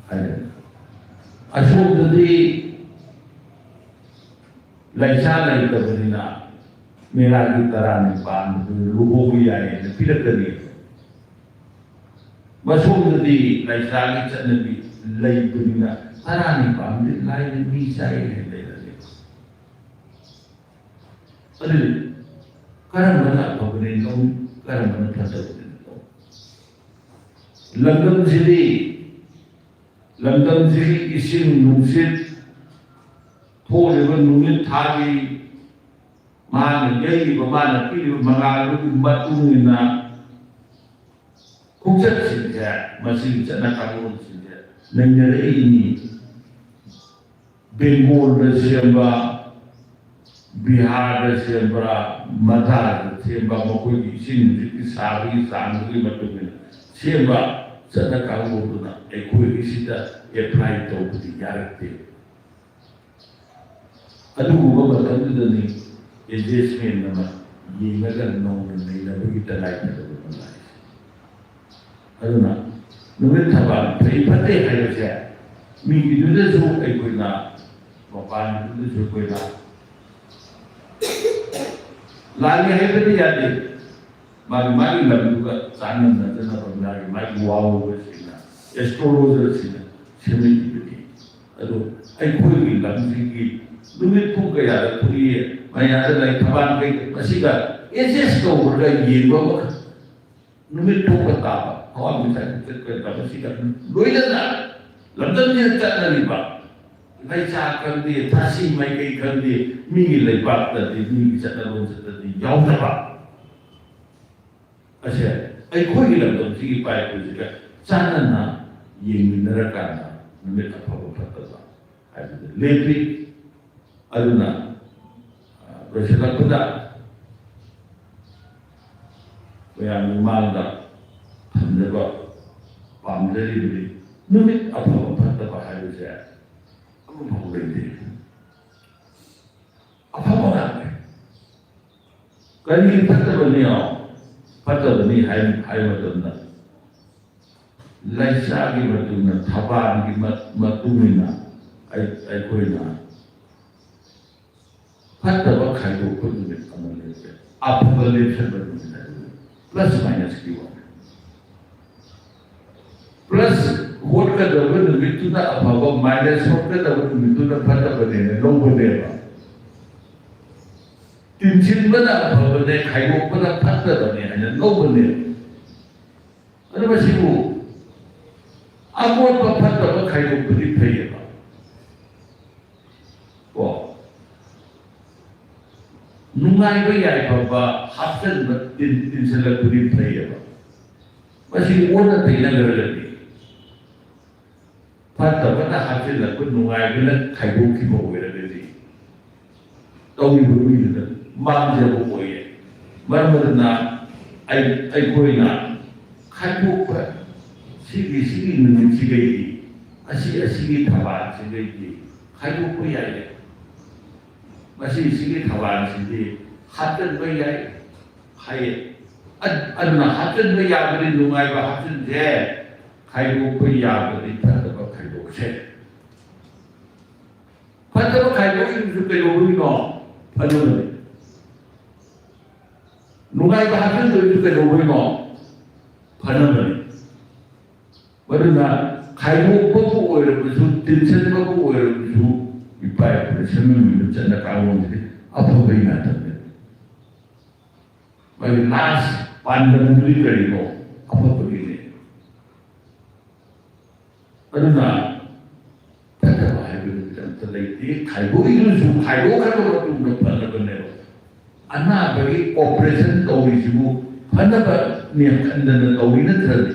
ꯍꯥꯏꯗꯅ꯫ ꯑꯁꯣꯝꯗꯗꯤ ꯂꯩꯁꯥ ꯂꯩꯇꯕꯅꯤꯅ ꯃꯦꯔꯥꯒꯤ ꯇꯔꯥꯅꯤꯄꯥꯟꯗꯨ ꯂꯨꯍꯣꯡꯕ ꯌꯥꯏꯌꯦꯅ ꯄꯤꯔꯛꯀꯅꯤ꯫ ꯃꯁꯣꯝꯗꯗꯤ ꯂꯩꯁꯥꯒꯤ ꯆꯠꯅꯕꯤ ꯂꯩꯕꯅꯤꯅ ꯇꯔꯥꯅꯤꯄꯥꯟꯗꯤ ꯂꯥꯏꯅ ꯃꯤ ꯆꯥꯏ ꯍꯥꯏꯅ ꯂꯩꯔꯅꯤ꯫ ꯑꯗꯨꯗꯤ ꯀꯔꯝꯕꯅ ꯑꯐꯕꯅꯤꯅꯣ, ꯀꯔꯝꯕꯅ ꯐꯠꯇꯕꯅꯤꯅꯣ? ꯂꯝꯗꯝꯁꯤꯗꯤ, ꯂꯝꯗꯝꯁꯤꯒꯤ ꯏꯁꯤꯡ ꯅꯨꯡꯁꯤꯠ, ꯊꯣꯛꯂꯤꯕ ꯅꯨꯃꯤꯠ ꯊꯥꯒꯤ ꯃꯥꯅ ꯌꯩꯔꯤꯕ, ꯃꯥꯅ ꯄꯤꯔꯤꯕ ꯃꯉꯥꯜꯗꯨꯒꯤ ꯃꯇꯨꯡ ꯏꯟꯅ ꯈꯣꯡꯆꯠꯁꯤꯡꯁꯦ, ꯃꯁꯤꯒꯤ ꯆꯠꯅ ꯀꯥꯡꯂꯣꯟꯁꯤꯡꯁꯦ ꯅꯩꯅꯔꯛꯏꯅꯤ꯫ ꯕꯦꯡꯒꯣꯜꯗ ꯁꯦꯝꯕ, ꯕꯤꯍꯥꯔꯗ ꯁꯦꯝꯕ, ꯃꯗ꯭ꯔꯥꯁꯇ ꯁꯦꯝꯕ, ꯃꯈꯣꯏꯒꯤ ꯏꯁꯤꯡ ꯅꯨꯡꯁꯤꯠꯀꯤ ꯁꯥꯕꯒꯤ ꯆꯥꯡꯗꯨꯒꯤ ꯃꯇꯨꯡ ꯏꯟꯅ ꯁꯦꯝꯕ ꯆꯠꯅ ꯀꯥꯡꯂꯣꯟꯗꯨꯅ ꯑꯩꯈꯣꯏꯒꯤꯁꯤꯗ apply ꯇꯧꯕꯗꯤ ꯌꯥꯔꯛꯇꯦ꯫ ꯑꯗꯨꯒꯨꯝꯕ ꯃꯇꯝꯗꯨꯗꯅꯤ adjustment ꯑꯃ ꯌꯦꯡꯉꯒ ꯅꯧꯅ ꯅꯩꯅꯕꯒꯤ ꯇꯉꯥꯏꯐꯗꯕ ꯑꯃ ꯂꯥꯛꯏ꯫ ꯑꯗꯨꯅ ꯅꯨꯃꯤꯠ ꯊꯕꯥꯜ ꯐꯩ ꯐꯠꯇꯦ ꯍꯥꯏꯕꯁꯦ ꯃꯤꯒꯤꯗꯨꯗꯁꯨ ꯑꯩꯈꯣꯏꯅ, ꯃꯄꯥꯟꯒꯤꯗꯨꯗꯁꯨ ꯑꯩꯈꯣꯏꯅ ꯂꯥꯜꯂꯤ ꯍꯥꯏꯕꯗꯤ ꯌꯥꯗꯦ꯫ ꯃꯥꯒꯤ ꯃꯥꯒꯤ ꯂꯝꯗꯨꯒ ꯆꯥꯟꯅꯅꯗꯅꯕ ꯃꯥꯒꯤ ꯃꯥꯒꯤ ꯋꯥꯔꯣꯜꯁꯤꯡꯅ, astrologerꯁꯤꯡꯅ ꯁꯦꯝꯃꯛꯏꯕꯅꯤ꯫ ꯑꯗꯣ ꯑꯩꯈꯣꯏꯒꯤ ꯂꯝꯁꯤꯒꯤ ꯅꯨꯃꯤꯠ ꯄꯨꯡ ꯀꯌꯥꯗ ꯊꯣꯛꯏ, ꯃꯌꯥꯗ ꯂꯩ ꯊꯕꯥꯜ ꯀꯩ, ꯃꯁꯤꯒ adjust ꯇꯧꯔꯒ ꯌꯦꯡꯕ ꯑꯃꯈꯛ, ꯅꯨꯃꯤꯠ ꯊꯣꯛꯄ ꯇꯥꯕ, ꯊꯋꯥꯟꯃꯤꯆꯥꯛ ꯆꯠꯄ ꯇꯥꯕ, ꯁꯤꯒ ꯂꯣꯏꯅꯅ ꯂꯝꯗꯝꯁꯤꯗ ꯆꯠꯅꯔꯤꯕ ꯂꯩꯆꯥ ꯈꯪꯗꯦ, ꯊꯥꯁꯤ ꯃꯥꯏꯀꯩ ꯈꯪꯗꯦ, ꯃꯤꯒꯤ ꯂꯩꯕꯥꯛꯇꯗꯤ, ꯃꯤꯒꯤ ꯆꯠꯅ ꯂꯣꯟꯆꯠꯇꯗꯤ ꯌꯥꯎꯗꯕ ꯑꯁꯦ ꯑꯩꯈꯣꯏꯒꯤ ꯂꯝꯗꯝꯁꯤꯒꯤ ꯏꯄꯥ ꯏꯄꯨꯁꯤꯒ ꯆꯥꯟꯅꯅ ꯌꯦꯡꯃꯤꯟꯅꯔꯀꯥꯟꯗ ꯅꯨꯃꯤꯠ ꯑꯐꯕ ꯐꯠꯇꯕ ꯍꯥꯏꯕꯗꯨ ꯂꯦꯞꯄꯤ꯫ ꯑꯗꯨꯅ, ꯑ, ꯂꯣꯏꯁꯤꯜꯂꯛꯄꯗ ꯃꯌꯥꯝꯒꯤ ꯃꯃꯥꯡꯗ ꯊꯝꯖꯕ ꯄꯥꯝꯖꯔꯤꯕꯅꯤ꯫ ꯅꯨꯃꯤꯠ ꯑꯐꯕ ꯐꯠꯇꯕ ꯍꯥꯏꯕꯁꯦ ꯑꯃꯐꯥꯎ ꯂꯩꯇꯦ꯫ ꯑꯐꯕ ꯉꯥꯛꯇ꯫ ꯀꯔꯤꯒꯤ ꯐꯠꯇꯕꯅꯤ? ꯐꯠꯇꯕꯅꯤ ꯍꯥꯏ ꯍꯥꯏꯕ ꯃꯇꯝꯗ, ꯂꯩꯆꯥꯒꯤ ꯃꯇꯨꯡ ꯏꯟꯅ, ꯊꯕꯥꯜꯒꯤ ꯃ- ꯃꯇꯨꯡ ꯏꯟꯅ ꯑꯩ- ꯑꯩꯈꯣꯏꯅ ꯐꯠꯇꯕ ꯈꯥꯏꯗꯣꯛꯄ ꯅꯨꯃꯤꯠ ꯑꯃ ꯂꯩꯔꯦ, ꯑꯐꯕ ꯂꯦꯞꯁꯟꯕ ꯅꯨꯃꯤꯠ ꯑꯗꯨ꯫ ꯄ꯭ꯂꯁ ꯃꯥꯏꯅꯁꯀꯤ ꯋꯥꯅꯤ꯫ ꯄ꯭ꯂꯁ ꯍꯣꯠꯀꯗꯕ ꯅꯨꯃꯤꯠꯇꯨꯅ ꯑꯐꯕ, ꯃꯥꯏꯅꯁ ꯍꯣꯠꯀꯗꯕ ꯅꯨꯃꯤꯠꯇꯨꯅ ꯐꯠꯇꯕꯅꯦꯅ ꯂꯧꯕꯅꯦꯕ꯫ ꯇꯤꯟꯁꯤꯟꯕꯅ ꯑꯐꯕꯅꯦ, ꯈꯥꯏꯗꯣꯛꯄꯅ ꯐꯠꯇꯕꯅꯦ ꯍꯥꯏꯅ ꯂꯧꯕꯅꯦꯕ꯫ ꯑꯗꯨ ꯃꯁꯤꯕꯨ ꯑꯃꯣꯠꯄ ꯐꯠꯇꯕ ꯈꯥꯏꯗꯣꯛꯄꯗꯤ ꯐꯩꯌꯦꯕ꯫ ꯀꯣ? ꯅꯨꯡꯉꯥꯏꯕ ꯌꯥꯏꯐꯕ ꯍꯥꯞꯆꯟꯕ, ꯇꯤꯟ- ꯇꯤꯟꯁꯤꯜꯂꯛꯄꯗꯤ ꯐꯩꯌꯦꯕ꯫ ꯃꯁꯤ ꯑꯣꯟꯅ ꯇꯩꯅꯈ꯭ꯔꯒꯗꯤ, ꯐꯠꯇꯕꯅ ꯍꯥꯞꯆꯤꯜꯂꯛꯄ, ꯅꯨꯡꯉꯥꯏꯕꯅ ꯈꯥꯏꯗꯣꯛꯈꯤꯕ ꯑꯣꯏꯔꯒꯗꯤ, ꯇꯧꯔꯤꯕ ꯃꯤꯗꯨꯗ ꯃꯥꯡꯖꯕ ꯑꯣꯏꯌꯦ꯫ ꯃꯔꯝ ꯑꯗꯨꯅ ꯑꯩ- ꯑꯩꯈꯣꯏꯅ ꯈꯥꯏꯗꯣꯛꯄ, ꯁꯤꯒꯤ ꯁꯤꯒꯤ ꯅꯨꯃꯤꯠꯁꯤꯒꯩꯗꯤ, ꯑꯁꯤ ꯑꯁꯤꯒꯤ ꯊꯕꯥꯜꯁꯤꯒꯩꯗꯤ ꯈꯥꯏꯗꯣꯛꯄ ꯌꯥꯏꯌꯦ꯫ ꯃꯁꯤ ꯁꯤꯒꯤ ꯊꯕꯥꯜꯁꯤꯗꯤ ꯍꯥꯞꯆꯤꯟꯕ ꯌꯥꯏ ꯍꯥꯏꯌꯦ꯫ ꯑ- ꯑꯗꯨꯅ ꯍꯥꯞꯆꯤꯟꯕ ꯌꯥꯕꯗꯤ ꯅꯨꯡꯉꯥꯏꯕ ꯍꯥꯞꯆꯤꯟꯁꯦ, ꯈꯥꯏꯗꯣꯛꯄ ꯌꯥꯕꯗꯤ ꯐꯠꯇꯕ ꯈꯥꯏꯗꯣꯛꯁꯦ꯫ ꯐꯠꯇꯕ ꯈꯥꯏꯗꯣꯛꯏꯗꯨꯁꯨ ꯀꯩꯗꯧꯕꯒꯤꯅꯣ? ꯐꯅꯕꯅꯤ꯫ ꯅꯨꯡꯉꯥꯏꯕ ꯍꯥꯞꯆꯤꯟꯗꯣꯏꯗꯨ ꯀꯩꯗꯧꯕꯒꯤꯅꯣ? ꯐꯅꯕꯅꯤ꯫ ꯃꯗꯨꯅ ꯈꯥꯏꯗꯣꯛꯄꯕꯨ ꯑꯣꯏꯔꯕꯁꯨ, ꯇꯤꯟꯁꯤꯟꯕꯕꯨ ꯑꯣꯏꯔꯕꯁꯨ, ꯏꯄꯥ ꯏꯄꯨꯅ ꯁꯦꯝꯃꯝꯃꯤꯕ ꯆꯠꯅ ꯀꯥꯡꯂꯣꯟꯁꯤꯗꯤ ꯑꯐꯕꯒꯤ ꯉꯥꯛꯇꯅꯦ꯫ ꯃꯥꯒꯤ ꯂꯥꯁ ꯄꯥꯟꯗꯝꯗꯨꯗꯤ ꯀꯔꯤꯅꯣ? ꯑꯐꯕꯒꯤꯅꯦ꯫ ꯑꯗꯨꯅ ꯐꯠꯇꯕ ꯍꯥꯏꯕꯗꯨꯗꯤ ꯑꯝꯇ ꯂꯩꯇꯦ꯫ ꯈꯥꯏꯗꯣꯛꯏꯗꯨꯁꯨ ꯈꯥꯏꯗꯣꯛꯈ꯭ꯔꯕ ꯃꯇꯨꯡꯗ ꯐꯅꯕꯅꯦꯕ꯫ ꯑꯅꯥꯕꯒꯤ ꯑꯣꯄꯔꯦꯁꯟ ꯇꯧꯔꯤꯁꯤꯕꯨ ꯐꯅꯕꯅꯦ ꯈꯟꯗꯅ ꯇꯧꯔꯤ ꯅꯠꯇ꯭ꯔꯗꯤ,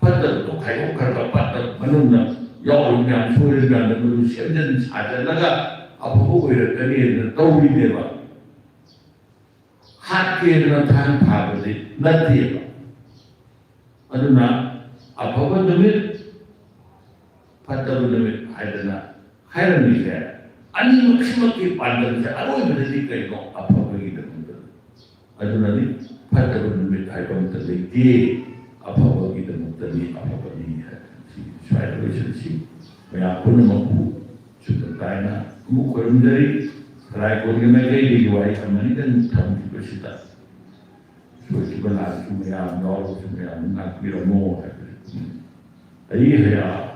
ꯐꯠꯇꯕꯗꯣ ꯈꯥꯏꯗꯣꯛꯈ꯭ꯔꯒ ꯐꯠꯇꯕ ꯃꯅꯨꯡꯗ ꯌꯥꯎꯔꯤꯕ ꯃꯌꯥꯝ, ꯁꯣꯏꯔꯤꯕ ꯃꯌꯥꯝꯗꯣ ꯃꯗꯨ ꯁꯦꯝꯖꯤꯟ ꯁꯥꯖꯤꯜꯂꯒ ꯑꯐꯕ ꯑꯣꯏꯔꯛꯀꯅꯤꯅ ꯇꯧꯔꯤꯅꯦꯕ꯫ ꯍꯥꯠꯀꯦꯗꯅ ꯊꯥꯡ ꯊꯥꯕꯗꯤ ꯅꯠꯇꯦꯕ꯫ ꯑꯗꯨꯅ ꯑꯐꯕ ꯅꯨꯃꯤꯠ, ꯐꯠꯇꯕ ꯅꯨꯃꯤꯠ ꯍꯥꯏꯗꯅ ꯍꯥꯏꯔꯝꯃꯤꯁꯦ, ꯑꯅꯤꯃꯛꯁꯤꯃꯛꯀꯤ ꯄꯥꯟꯗꯝꯁꯦ ꯑꯔꯣꯏꯕꯗꯗꯤ ꯀꯩꯅꯣ? ꯑꯐꯕꯒꯤꯗꯃꯛꯇ꯫ ꯑꯗꯨꯅꯗꯤ ꯐꯠꯇꯕ ꯅꯨꯃꯤꯠ ꯍꯥꯏꯕ ꯑꯝꯇ ꯂꯩꯇꯦ, ꯑꯐꯕꯒꯤꯗꯃꯛꯇꯅꯤ, ꯑꯐꯕꯅꯤ ꯍꯥꯏꯕꯁꯤ ꯁ꯭ꯋꯥꯏꯗ ꯂꯣꯏꯁꯤꯟꯁꯤ꯫ ꯃꯌꯥꯝ ꯄꯨꯝꯅꯃꯛꯄꯨ ꯆꯨꯝꯅ ꯇꯥꯏꯅ ꯑꯃꯨꯛ ꯈꯣꯏꯔꯨꯝꯖꯔꯤ꯫ ꯈꯔꯥꯏ ꯀꯣꯟꯒꯤ ꯃꯥꯏꯀꯩꯗꯒꯤ ꯋꯥꯍꯩ ꯑꯃꯅꯤꯗꯪ ꯊꯝꯈꯤꯕꯁꯤꯗ ꯁꯣꯏꯈꯤꯕ ꯂꯥꯟꯈꯤꯕ ꯃꯌꯥꯝ ꯌꯥꯎꯔꯕꯁꯨ ꯃꯌꯥꯝ ꯉꯥꯛꯄꯤꯔꯝꯃꯣ ꯍꯥꯏꯕꯁꯤ꯫ ꯑꯩ ꯍꯌꯥ